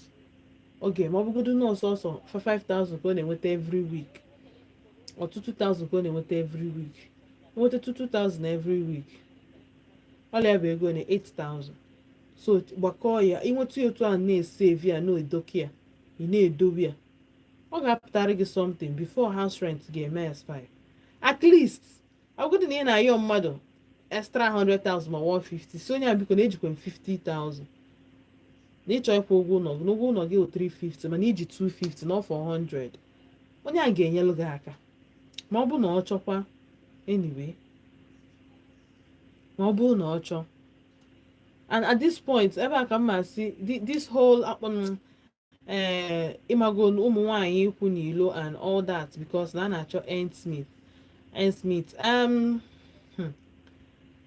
ọ ga-eme. Ọ bụgodu na ọsọsọ 5000 ka ọ na-enweta every week, ọtụtụ thousand ka ọ na-enweta every week, nweta 2000 every week, ọla ya bụ ego na 8000. So gbakọọ ya, ịnweta ya otu a, na-esave ya, na-edoke ya, ị na-edobe ya, ọ ga-apụtara gị something before house rent ga-eme expire. At least ọgụdụ na ị na-ayọ mmadụ extra 100,000 ma 150, si onye a, biko, na ejikwa m 50,000 na ịchọ ịkwụ ụgwọ ụlọ gị, n'ụgwọ ụlọ gị wụ 350, mana iji 250 na 400, onye a ga-enyelu gị aka ma ọ bụ na ọ chọkwa. Anyway, ma ọ bụrụ na ọ chọọ. And at this point, ebe a ka m ma si this whole akpọ ee ịmago ụmụ nwaanyị ikwu n'ilo and all that, because na a na-achọ ends meet, ends meet.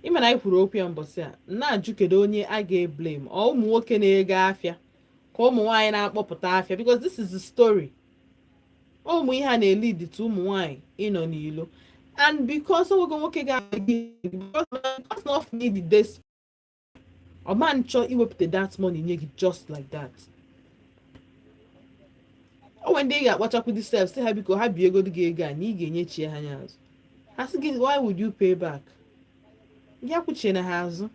Ịma na anyị kwuru okwu ya mbọsị a, na-ajụ kedu onye a ga-eblame? Ọ ụmụ nwoke na-ego afịa ka ụmụ nwaanyị na-akpọpụta afịa? Because this is the story. Ụmụ ihe a na-elead to ụmụ nwaanyị ịnọ n'ilo. And because onwego nwoke ga because of need this, ọ ma nchọ iwepụta that money nye gị just like that. O nwere ndị ị ga-akpachakwu dị sef, sị ha biko, ha bi ego gị ego a na ị ga-enyechi ha anya azụ. Ha sị gị, "Why would you pay back?" Gị akwụchie na ha azụ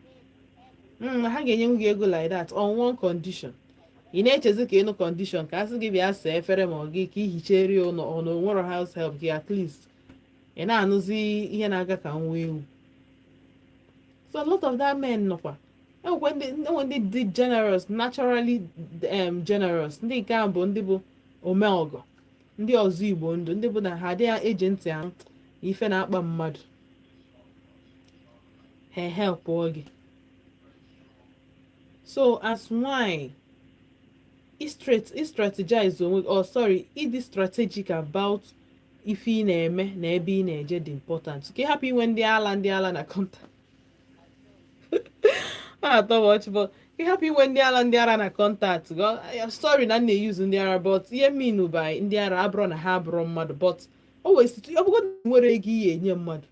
na ha ga-enyenwu gị ego like that on one condition. Ị na-echezi ka ịnụ condition, ka a sị gị bịa saa efere, ma ọ gị ka ihicheri ụlọ, ọ na onwero house help gị. At least ị na-anụzi ihe na-aga ka nwa ewu. So a lot of that men nọkwa, enwekwa ndị, enwe ndị dị generous, naturally generous. Ndị nke ahụ bụ ndị bụ omeọgọ, ndị ọzọ Igbo ndụ, ndị bụ na ha adịghị eji ntị ahụ ife na-akpa mmadụ, ha helpụọ gị. So as nwanyị, i strategize onwe, oh sorry, ịdị strategic about ife ị na-eme na ebe ị na-eje dị important, ka ị hapụ inwe ndị ala, ndị ala na contact. Ọ na-atọ m ọchị, but ka ị hapụ inwe ndị ala, ndị ara na contact. Sorry na m na-eyuzu ndị ara, but ihe mean by ndị ara abụrụ na ha abụrụ mmadụ, but o wee ọ bụgodị na nwere ego ihe enye mmadụ,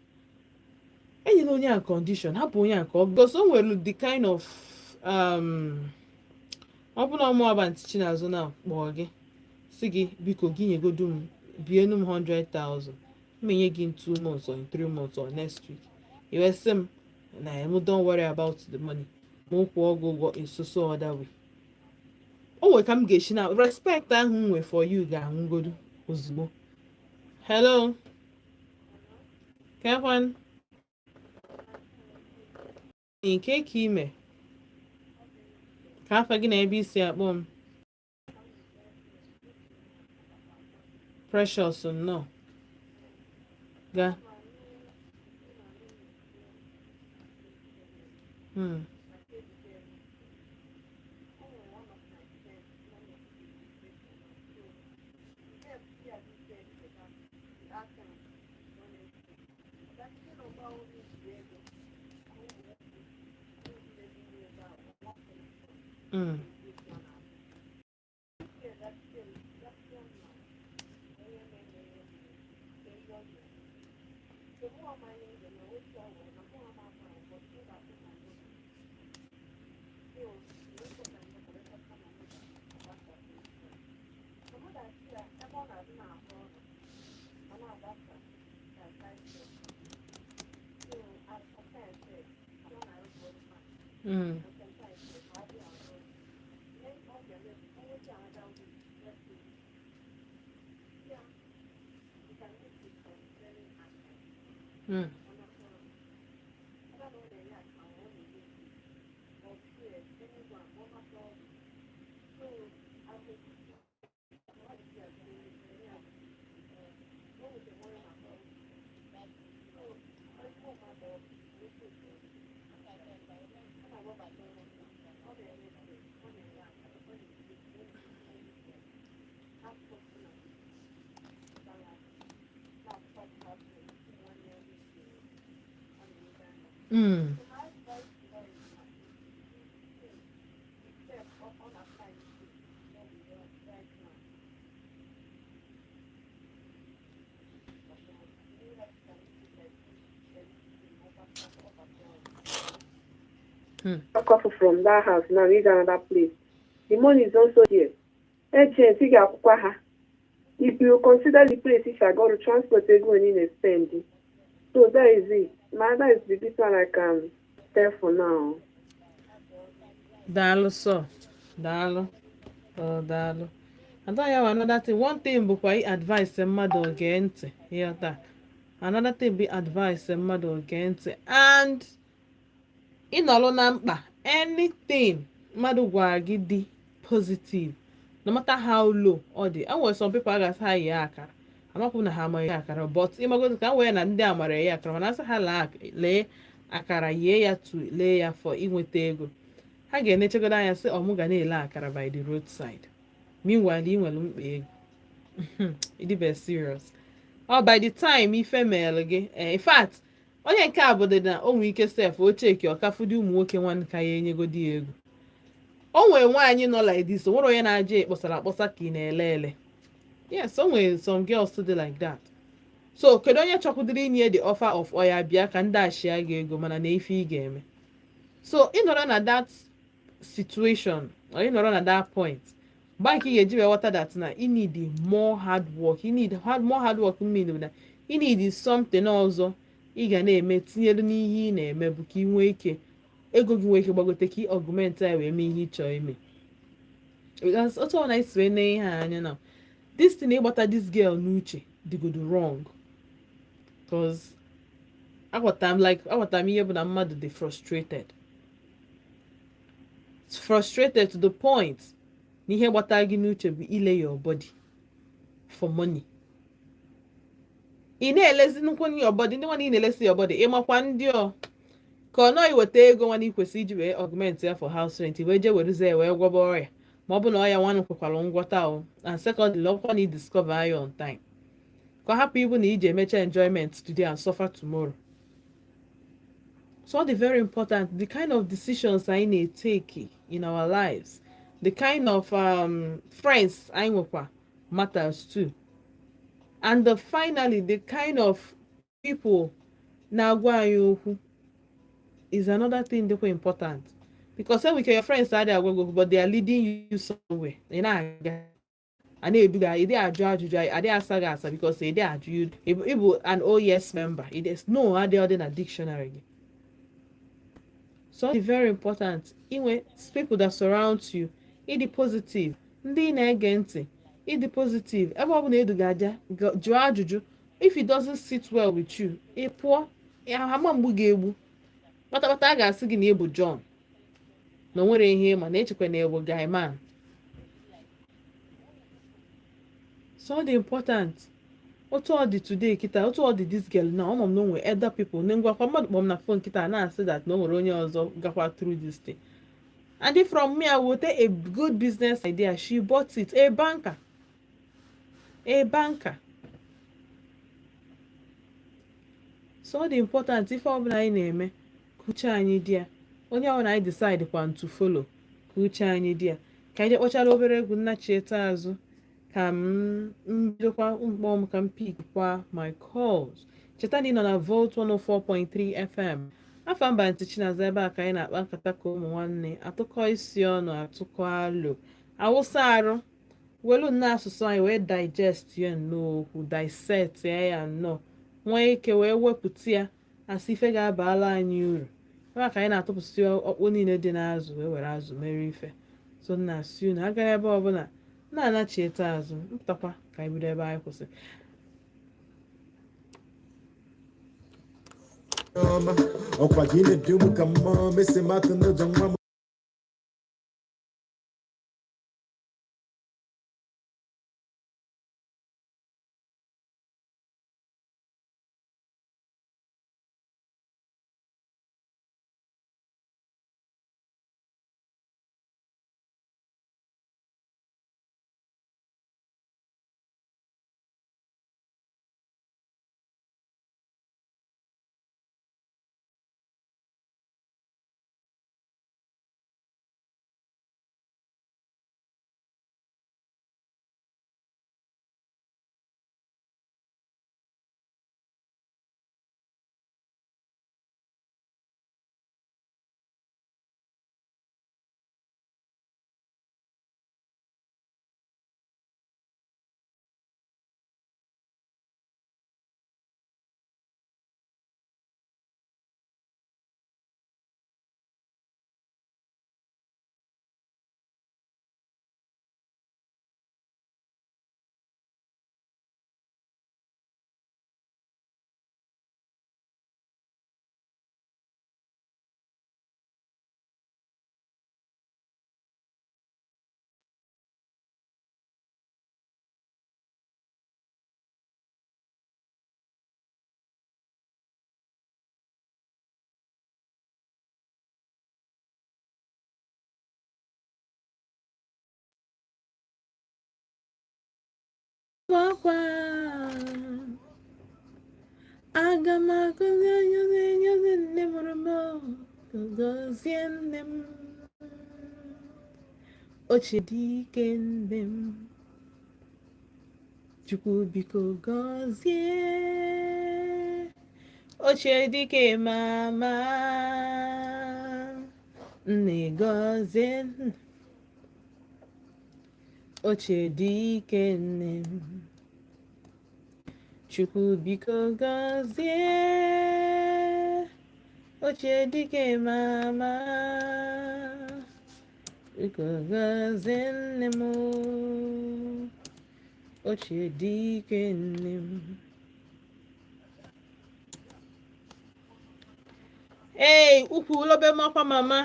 enyela onye a condition, hapụ onye a ka ọ, because o nwere the kind of ọ bụ na ọmụ ọba ntị Chinazụ na kpọọ gị, si gị biko, gị nyegodu m, bienu m 100,000, m enye gị in 2 months or in 3 months or next week. I wee sị m na m, "Don't worry about the money, ma kwụọ gị ụgwọ in so so other way." O nwere ka m ga-esi na respect ahụ m nwe for you ga-anwụgodu ozugbo. Hello, kekwan? Nke ka ime ka afa gị na ebe isi akpọ m? Precious, nnọọ. Ga. Off from that house now is another place. The money is also there. Agent, ị ga-akwụkwa ha. If you consider the place, if I go to transport ego onye na-spend. So that is it. My that is the bit one I can tell for now. Daalụ sọ, daalụ. Oh, daalụ. Ada ya wa. Another thing, one thing bụkwa i advice mmadụ oge ntị, ịghọta? Another thing bụ advice mmadụ oge ntị and ịnọrọ na mkpa. Anything mmadụ gwara gị dị positive, no matter how low ọ dị. E nwere some people a ga-asị ha yie akara, amakwu na ha amaghị akara, but ịmagodo ka m wee na ndị a mara ya akara, mana asị ha lee akara, yie ya to lee ya for inweta ego, ha ga-enechegodo anya sị, ọ mụ ga na-ele akara by the roadside? Meanwhile ị nwere mkpa ego, ịdịbe serious. Ọ by the time ife meelụ gị, in fact, onye nke a bụ dị na o nwere ike sef o cheki ọkafụdị ụmụ nwoke nwanne ka ya enyegodi ya ego. O nwere nwaanyị nọ like this, o nwere onye na-aja ekposara akpọsa ka ị na-ele ele. Yes, o nwere some girls dị like that. So kedu onye chọkwudiri inye the offer of oya, bịa ka ndị ashia gị ego, mana na ife ị ga-eme? So ị nọrọ na that situation or ị nọrọ na that point, mgbe nke ị ga-eji wee ghọta that na ị need more hard work. You need more hard work, mean na ị need something ọzọ ị ga na-eme tinyere n'ihe ị na-eme, bụ ka ị nwee ike ego gị nwee ike gbagote, ka ị augment ya wee mee ihe ị chọrọ ime. Because otu ọ na-esi wee nee ihe a anya na this thing, ịgbata this girl n'uche dịgodo wrong, cause aghọta m, like, aghọta m ihe bụ na mmadụ dị frustrated, frustrated to the point na ihe gbata gị n'uche bụ ile your body for money. Ị na-elezi nnukwu your body, ndị nwa ị na-elesi your body, ịmakwa ndị ọ ka ọ nọọ iweta ego nwa ị kwesịrị iji wee augment ya for house rent, wee jee werezie ya wee gwọba ọrịa, ma ọ bụ na ọya nwanụ kwekwara ngwọta o. And secondly, ọkwa na ị discover ya on time, ka ọ hapụ ịbụ na iji emecha enjoyment today and suffer tomorrow. So ọ dị very important, the kind of decisions anyị na-etake in our lives, the kind of friends anyị nwekwa matters too, and finally, the kind of people na-agwa anyị okwu is another thing dịkwa important, because when your friends adịghị agwa gị okwu but they are leading you somewhere, ị na-aga, a na-eduga, ị dịghị ajụ ajụjụ, adịghị asa gị asa, because ị dịghị ajụ. Ịbụ an oh yes member. It is no adịghị ọ dị na dictionary gị. So it's very important inwe people that surround you, ịdị positive, ndị ị na-ege ntị, ịdị positive. Ebe ọ bụla eduga aja, jụọ ajụjụ. If it doesn't sit well with you, ị pụọ. Ama mgbu ga-egbu. Kpatakpata a ga-asị gị na ị bụ John, na o nwere ihe ịma na echekwa na ị bụ guy man. So ọ dị important otu ọ dị today kịta, otu ọ dị this girl na ọma m na o nwere other people na ngwakwa mmadụ kpọm na phone kịta na-asị that na o nwere onye ọzọ gakwa through this thing. And if from me I would take a good business idea, she bought it. A banker, a banker. So ọ dị important ife ọbụla anyị na-eme ka uche anyị dị ya, onye ọbụla anyị decide kwa to follow, ka uche anyị dị ya. Ka anyị jee kpọchara obere egwu, nnachieta azụ ka m bidokwa mkpọ m, ka m pickwa my calls. Cheta na ị nọ na Volt 104.3 FM. Afa mba ntị Chinaza, ebe a ka anyị na-akpa nkata ka ụmụ nwanne, atụkọ isi ọnụ, atụkọ alo, awụsa arụ, welu nnọọ asụsụ anyị wee digest ya nnọọ okwu, dissect ya nnọọ, nwee ike wee wepụta ya asị ife ga-abala anyị uru. Ebe a ka anyị na-atụpụsị ọkpụ niile dị n'azụ wee were azụ mere ife. So nna asị unu agaghị ebe ọbụla, na-anachieta azụ, mpụtakwa ka anyị bido ebe anyị kwụsị. Ọma ọkwa gị na-edu m ka mmụọ mesi matụ n'ụjọ nwa m. Akwa aga m agọzi onye na-enye nne mụrụ m, gọzie nne m ochie dike nne m, Chukwu biko gọzie ochie dike mama nne, gọzie ochie dike nne m, Chukwu biko gọzie ochie dike mama, biko gọzie nne m ochie dike nne m. Ee, ukwu lobe makwa mama.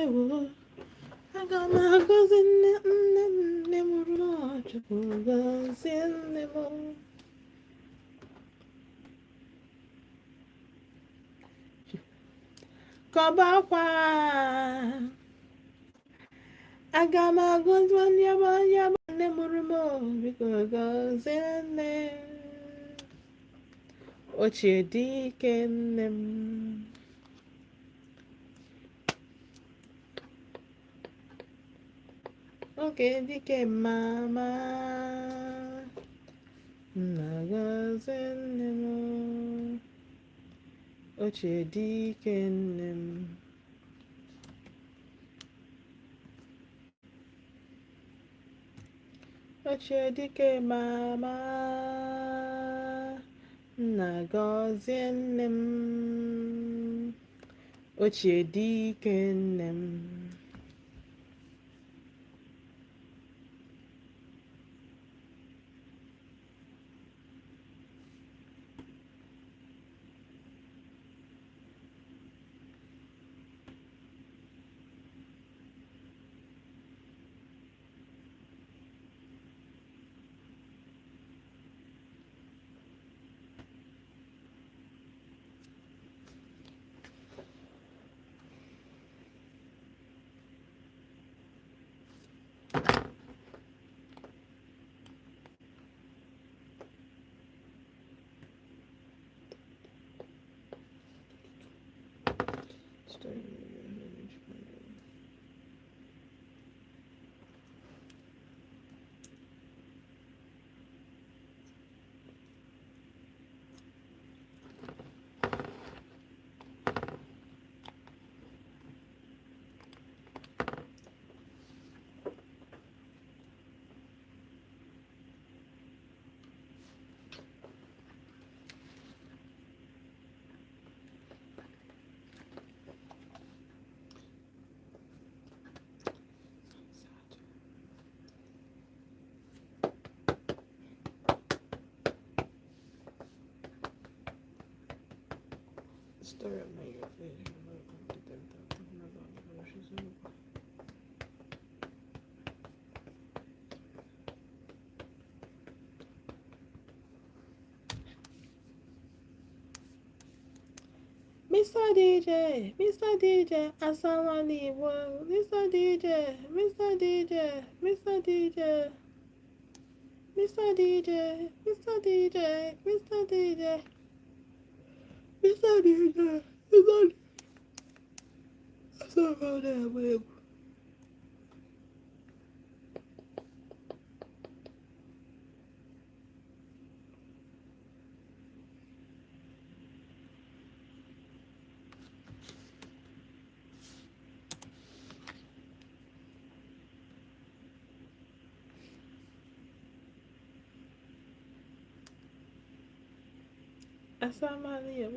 Ewo, aga m agọzi nne nne nne mụrụ m, Chukwu gọzie nne m. Kọba akwa, aga m agọzi onye bụ onye bụ nne mụrụ m, biko gọzie nne ochie dike nne m. Oke dike mama, nna gọzie nne m. Ochie dike nne m. Ochie dike mama, nna gọzie nne m. Ochie dike nne m. Story of my Mr. DJ, Mr. DJ, Asamani, Mr. DJ, Mr. DJ, Mr. DJ, Mr. DJ, Mr. DJ, Mr. DJ, Mr. DJ, Mr. DJ. Asamani,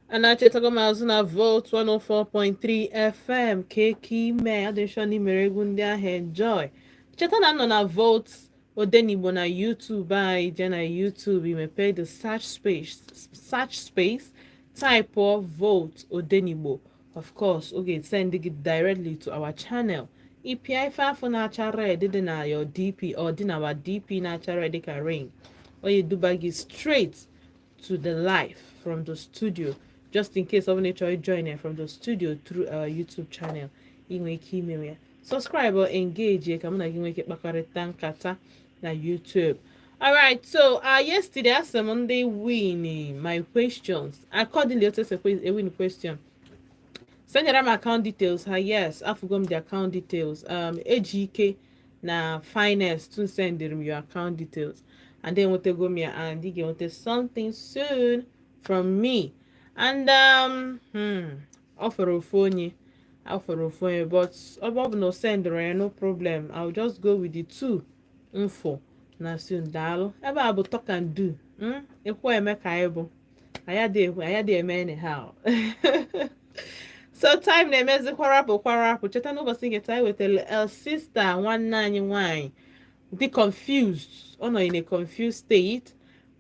Anachetago m azụ na Volt 104.3 FM keke ime adịshọn imere egwu ndị ahụ enjoy. Cheta na nọ na Volt Odenigbo na YouTube anyị jee na YouTube imepe the search space, type Volt Odenigbo. Of course, ọ ga-send gị directly to our channel. Ịpịa ife afọ na-acha red dị na your DP or dị na our DP na-acha red dịka ring. Ọ ya eduba gị straight to the live from the studio, just in case ọ bụla ị chọrọ join ya from the studio through our YouTube channel. Ị nwere ike ime ya subscribe or engage ka mụ na gị nwee ike kpakọrịta nkata na YouTube. Alright, so yesterday asị m ndị win my questions accordingly, otu esi win question, sendere m account details ha. Yes, afụgo m the account details. Ejike na finance tun sendere m your account details and then nwetago m ya, and ị ga-enweta something soon from me. And ọ fọrọ ofu onye, ọ fọrọ ofu onye, but ọ bụ na o sendere ya, no problem, I'll just go with the two mfo na soon. Daalụ. Ebe a bụ talk and do. Ekwe eme ka anyị bụ anyị adịghị eme anyhow. So time na-emezi kwarapụ kwarapụ. Cheta n'ụbọchị nke taa anyị wetara el sister, nwanne anyị nwanyị dị confused. Ọ nọ in a confused state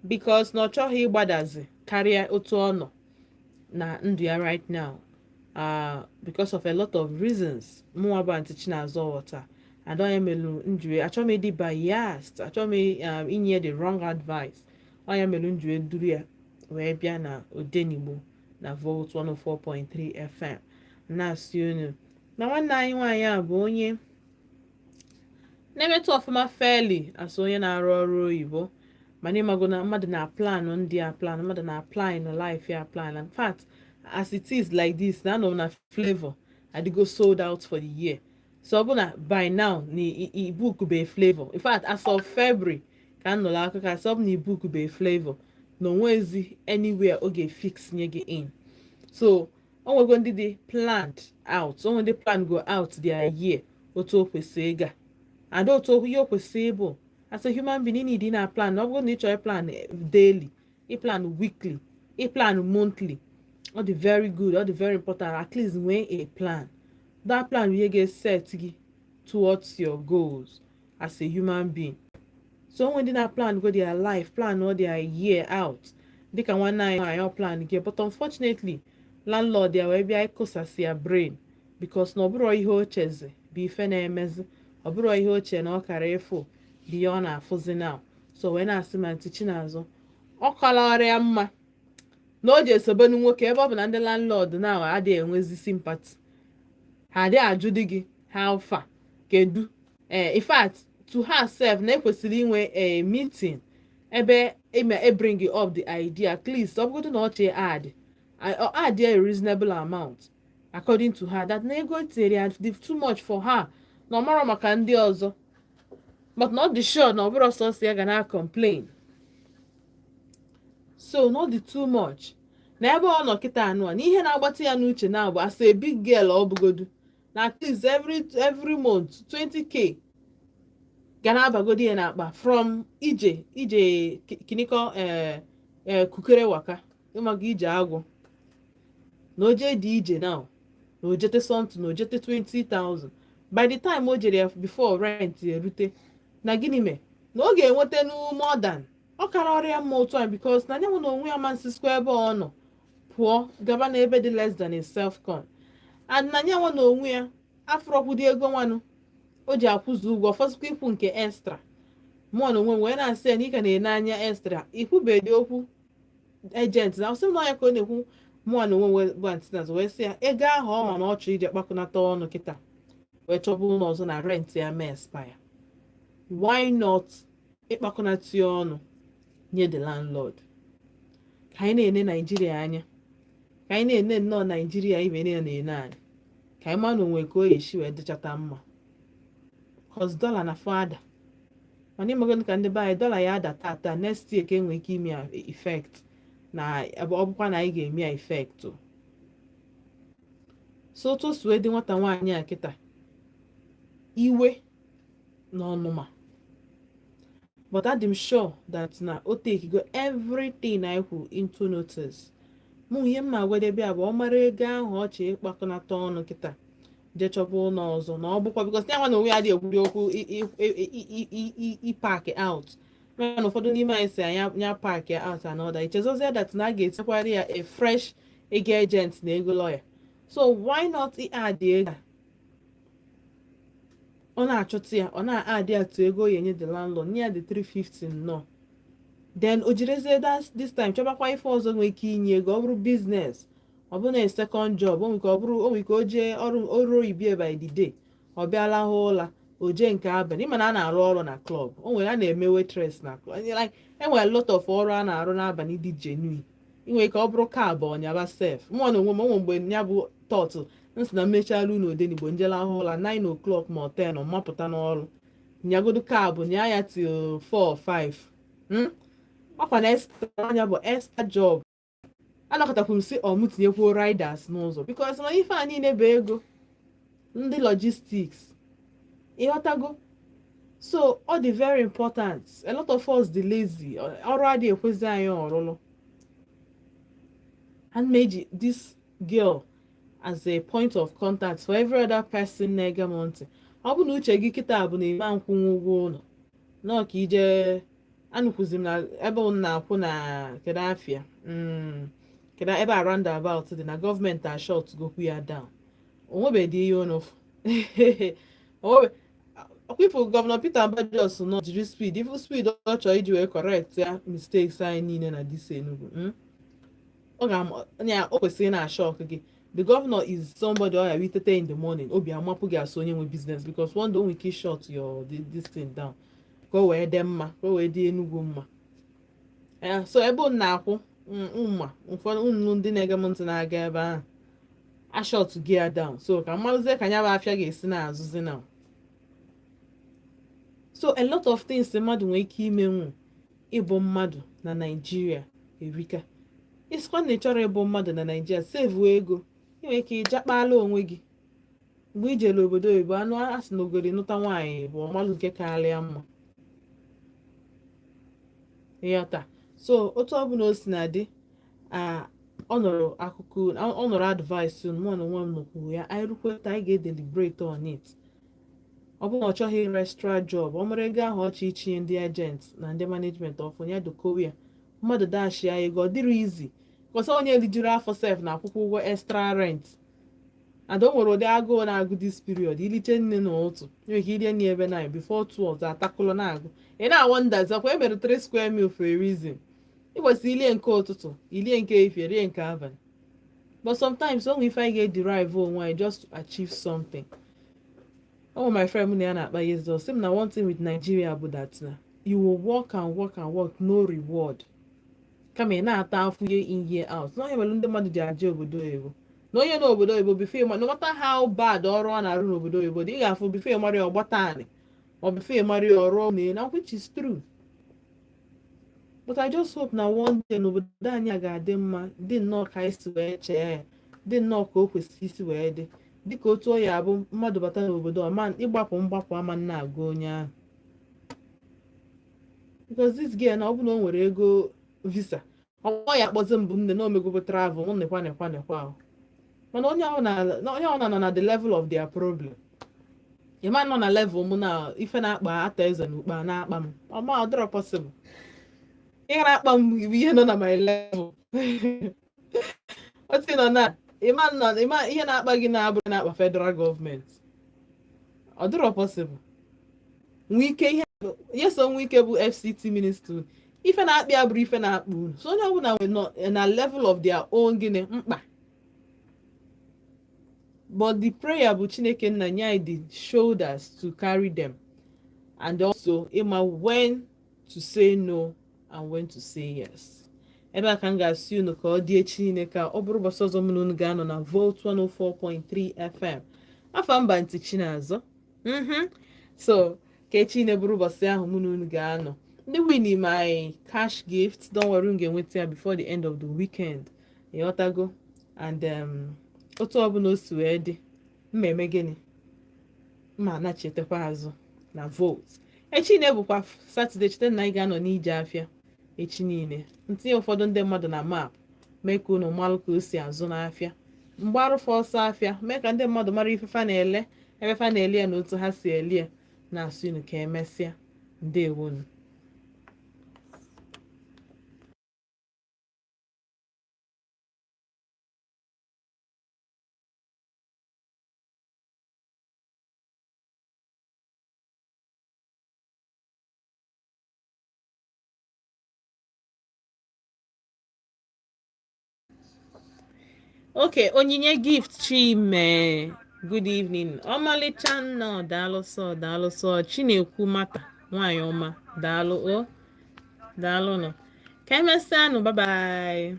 because na ọ chọghị ịgbadazi karịa otu ọ nọ na ndụ ya right now, because of a lot of reasons. Mụnwa bụ Aunty Chinazọ ghọta and onye melu njue achọghị m ịdị biased, achọghị m inye the wrong advice. Onye melu njue duru ya wee bịa na Odenigbo na Volt 104.3 FM, na-asị unu na nwanne anyị nwaanyị a bụ onye na-emetụ ọfụma fairly as onye na-arụ ọrụ oyibo, mana ịmago na mmadụ na plan ndị a plan, mmadụ na apply na life ya plan. In fact, as it is like this na anọ m na Flavor adịgo sold out for the year, so ọ bụ na by now na i book be Flavor. In fact, as of February ka m nụrụ akụkọ, asị ọ bụ na i book be Flavor na onwezi anywhere ọ ga-efix nye gị in. So o nwego ndị dị planned out, o nwere ndị plan go out their year otu o kwesịrị ịga and otu ihe o kwesịrị ịbụ. As a human being, ị need na plan. Ọ bụrụ na ị chọrọ plan daily, ị plan weekly, ị plan monthly, ọ dị very good, ọ dị very important. At least nwee a plan. That plan bụ ihe ga-set gị towards your goals as a human being. So onwe ndị na plan go their life, plan all their year out, dịka nwanne anyị nwaanyị ọ plan gị, but unfortunately landlord ya wee bịa ịkụsasị ya brain because na ọ bụrụ ihe o chezi bụ ife na-emezi, ọ bụrụ ihe ochie na ọ kara ịfụ bụ ihe ọ na-afụzi now. So wee na-asị ma Aunty Chinazụ ọ kọlara ya mma na o ji esobenu nwoke, ebe ọ bụ na ndị landlord na adịghị enwezi sympathy, ha adịghị ajụ di gị how far, kedu. Ee, in fact, to herself na ekwesịrị inwe a meeting ebe eme e bring up the idea. At least ọ bụgodu na ọ chee add a reasonable amount according to her, that na ego tinyere ya dị too much for her, na ọ marọ maka ndị ọzọ, but not the sure na ọ bụrụ sọsọ ya ga na complain. So not the too much na ebe ọ nọ kịta anụ a na ihe na-agbata ya n'uche na bụ as a big girl, ọ bụgodu na at least every month 20K ga na-abagodi ya n'akpa from ije ije kinikọ ee kukere waka, ịmaga ije agwụ na oje dị ije now, na ojete something, na ojete 20,000 by the time o jere ya before rent erute. Na gịnị mee na ọ ga-enweta nu more than ọ kara ọrịa mma otu a, because na nyanwụ na onwe ya ma nsisikwa ebe ọ nọ pụọ gaba n'ebe dị less than a self con, and na nyanwụ na onwe ya afụrọkwụdị ego nwanụ o ji akwụzu ụgwọ, fọsịkwa ikwu nke extra. Mụọ na onwe m wee na-asị ya na ị ka na-ene anya extra, ikwubedi okwu agent na ọsị m na ya ka ọ na-ekwu. Mụọ na onwe m wee bụ Aunty Chinazụ wee sị ya ego ahụ ọ ma na ọ chọrọ ije kpakọnata ọnụ kịta wee chọba ụlọ ọzọ na rent ya mee expire, why not ịkpakọnata ya ọnụ nye the landlord? Ka anyị na-ene Naijiria anya, ka anyị na-ene nnọọ Naijiria ibe na-ene anyị, ka anyị ma na onwe ka o esi wee dịchata mma, 'cause dollar na fọ ada. Mana ịmago ka ndị be anyị, dollar ya ada tata, next year ka enwee ike ime ya effect, na ọ bụkwa na anyị ga-eme ya effect o. So otu o si wee dị nwata nwaanyị a kịta, iwe na ọnụma, but adị m sure that na o take go everything anyị kwu into notice. Mụ ihe m ma agwadebe ya bụ ọ mara ego ahụ ọ chị ịkpakọnata ọnụ kịta jee chọba ụlọ ọzọ, na ọ bụkwa because ya nwa na onwe ya adịghị ekwuri okwu ị pack out, mana ụfọdụ n'ime anyị si anya nya pack out and all that. Ichezozie that na a ga-etinyekwara ya a fresh ego agent na ego lawyer. So why not add ego a? Ọ na-achọta ya, ọ na-adị atụ ego ya enye the landlord, nye ya the 350 nnọọ. Then o jirezie this time chọbakwa ife ọzọ nwere ike inye ego. Ọ bụrụ business, ọ bụrụ na second job, o nwere ike ọ bụrụ, o nwere ike o jee ọrụ ọrụ oyibo by the day, ọ bịa lahụ ụla, o jee nke abalị. Ịma na a na-arụ ọrụ na club, o nwere a na-eme waitress na club, like enwere a lot of ọrụ a na-arụ n'abalị dị genuine. Ị nwere ike ọ bụrụ cab ọnyaba sef. Mụọ na onwe m, onwe mgbe ya bụ tọtụ nsị na mmechala unu Odenigbo, njela ahụ ụla 9 o'clock ma ọ 10, ọ mapụta n'ọrụ, nyagodo cab nya ya till 4 or 5. Ọkwa na extra anya bụ extra job. Anọkọtakwu m sị ọ mụ tinyekwuo riders n'ụzọ, because na ife a niile bụ ego ndị logistics, ịghọtago? So ọ dị very important. A lot of us dị lazy, ọrụ adịghị ekwezi anyị ọrụlụ. And meji this girl as a point of contact for every other person na-ege m ntị. Ọ bụ na uche gị kịta bụ na ịma nkwụnwu ụgwọ ụlọ nọọ ka ije anụkwụzi m na ebe m na-akwụ na kedu afịa, kedu ebe a roundabout dị na gọọmenti a shut gokwu ya down. Onwebedi ihe unu onwebe ọkwịpụ. Governor Peter Mbah just nọ jiri speed, ifu speed ọ chọrọ iji wee correct ya mistakes anyị niile na this Enugu. Ọ ga ya o kwesịrị na shock gị. The governor is somebody ọ ya itete in the morning, obi amapụ gị asụ onye nwe business, because one day o nwere ike shut your this thing down ka o wee dị mma, ka o wee dị Enugu mma. So ebe unu na-akwụ mma, ụfọdụ unu ndị na-ege m ntị na-aga ebe ahụ a shut gị ya down, so ka mmalụzie ka nya bụ afịa ga-esi na-azụzi now. So a lot of things mmadụ nwere ike imenwu ịbụ mmadụ na Naịjirịa erika. Ịsịkwa na ị chọrọ ịbụ mmadụ na Naịjirịa, save ego, ị nwere ike ịjakpala onwe gị mgbe i jere obodo oyibo. Anụ a sị na ogori nụta nwaanyị bụ ọmalụ nke karịa mma, ịghọta? So otu ọbụla o si na dị, ọ nụrụ akụkọ, ọ nụrụ advice unu, mụ na onwe m nụkwuru ya. Anyị rukweta, anyị ga-edeliberate on it. Ọ bụrụ na ọ chọghị ịrụ extra job, ọ mara ego ahụ ọ chọ itinye ndị agent na ndị management ọfụ ya dokowe ya. Mmadụ dash ya ego, ọ dịrị easy kọsọ onye lijuru afọ sef na akwụkwọ ụgwọ extra rent, and o nwere ụdị agụụ na-agụ this period. Iliche nne na ụtụ, nwere ike irie nne ebe 9 before 2 ọzọ atakụlụ na-agụ. Ị na-awonder zakwa e mere 3 square meal for a reason. Ị kwesịrị ilie nke ụtụtụ, ilie nke efie, rie nke abalị. But sometimes o nwere ife anyị ga-ederive onwe anyị just to achieve something. Oh, my friend m na ya na-akpa yesterday sị m na one thing with Nigeria bụ that na you will work and work and work, no reward, kama ị na-ata afụ year in, year out. Na onye mere ndị mmadụ ji aje obodo oyibo, na onye n'obodo oyibo, before no matter how bad ọrụ ọ na-arụ n'obodo oyibo dị, ị ga-afụ before ị mara ya, ọgbata anị ma before ị mara ya, ọrụ na, which is true. But I just hope na one day n'obodo anyị a ga-adị mma, dị nnọọ ka anyị si wee chee ya, dị nnọọ ka o kwesịrị isi wee dị, dịka otu ọ ya abụ mmadụ bata n'obodo ọma, ịgbapụ mgbapụ ama nna agụ onye ahụ. Because this girl, na ọ bụ na o nwere ego visa, ọ ya akpọzi mbụ nne na omegogo travel mụ nekwa nekwa nekwa ahụ. Mana onye ọbụla nọ na the level of their problem. Ịma nọ na level mụ na ife na-akpa ata eze na ukpe na-akpa m, ọma ọ dịrọ possible. Ihe na-akpa m bụ ihe nọ na my level. Otu nọ na ịma nọ ịma ihe na-akpa gị na-abụrụ na-akpa federal gọọmenti, ọ dịrọ possible. Nwee ike ihe nyeso nwe ike bụ FCT minister, ife na-akpa ya bụrụ ife na-akpa unu. So onye ọbụla nwe nọ na level of their own gịnị mkpa. But the prayer bụ Chineke nna nye anyị the shoulders to carry them, and also ịma when to say no and when to say yes. Ebe a ka m ga-asị unu ka ọ dị echi niile, ka ọ bụrụ ụbọchị ọzọ mụ na unu ga-anọ na Volt 104.3 FM. Afa mba ntị Chinazọ. So ka echi niile bụrụ ụbọchị ahụ mụ na unu ga-anọ. Ndị win my cash gift, don't worry, unu ga-enweta ya before the end of the weekend, ịghọtago? And otu ọbụla o si wee dị, mma eme gịnị, mma anachetakwa azụ na Volt echi niile bụkwa Saturday. Cheta na anyị ga-anọ n'ije afịa echi niile, ntinye ụfọdụ ndị mmadụ na map, mee ka unu malụ ka o si azụ n'afịa, mgbarụfa ọsọ afịa, mee ka ndị mmadụ mara ife fa na-ele, ebe fa na-ele ya na otu ha si ele ya. Na-asị unu ka emesịa. Ndewonu. Okay, Onyinye Gift Chime, good evening. Ọmalịcha nnọọ, daalụ sọ, daalụ sọ. Chinekwu mata nwanyị ọma, daalụ o, daalụ nọ. Ka emesịanụ, bye bye.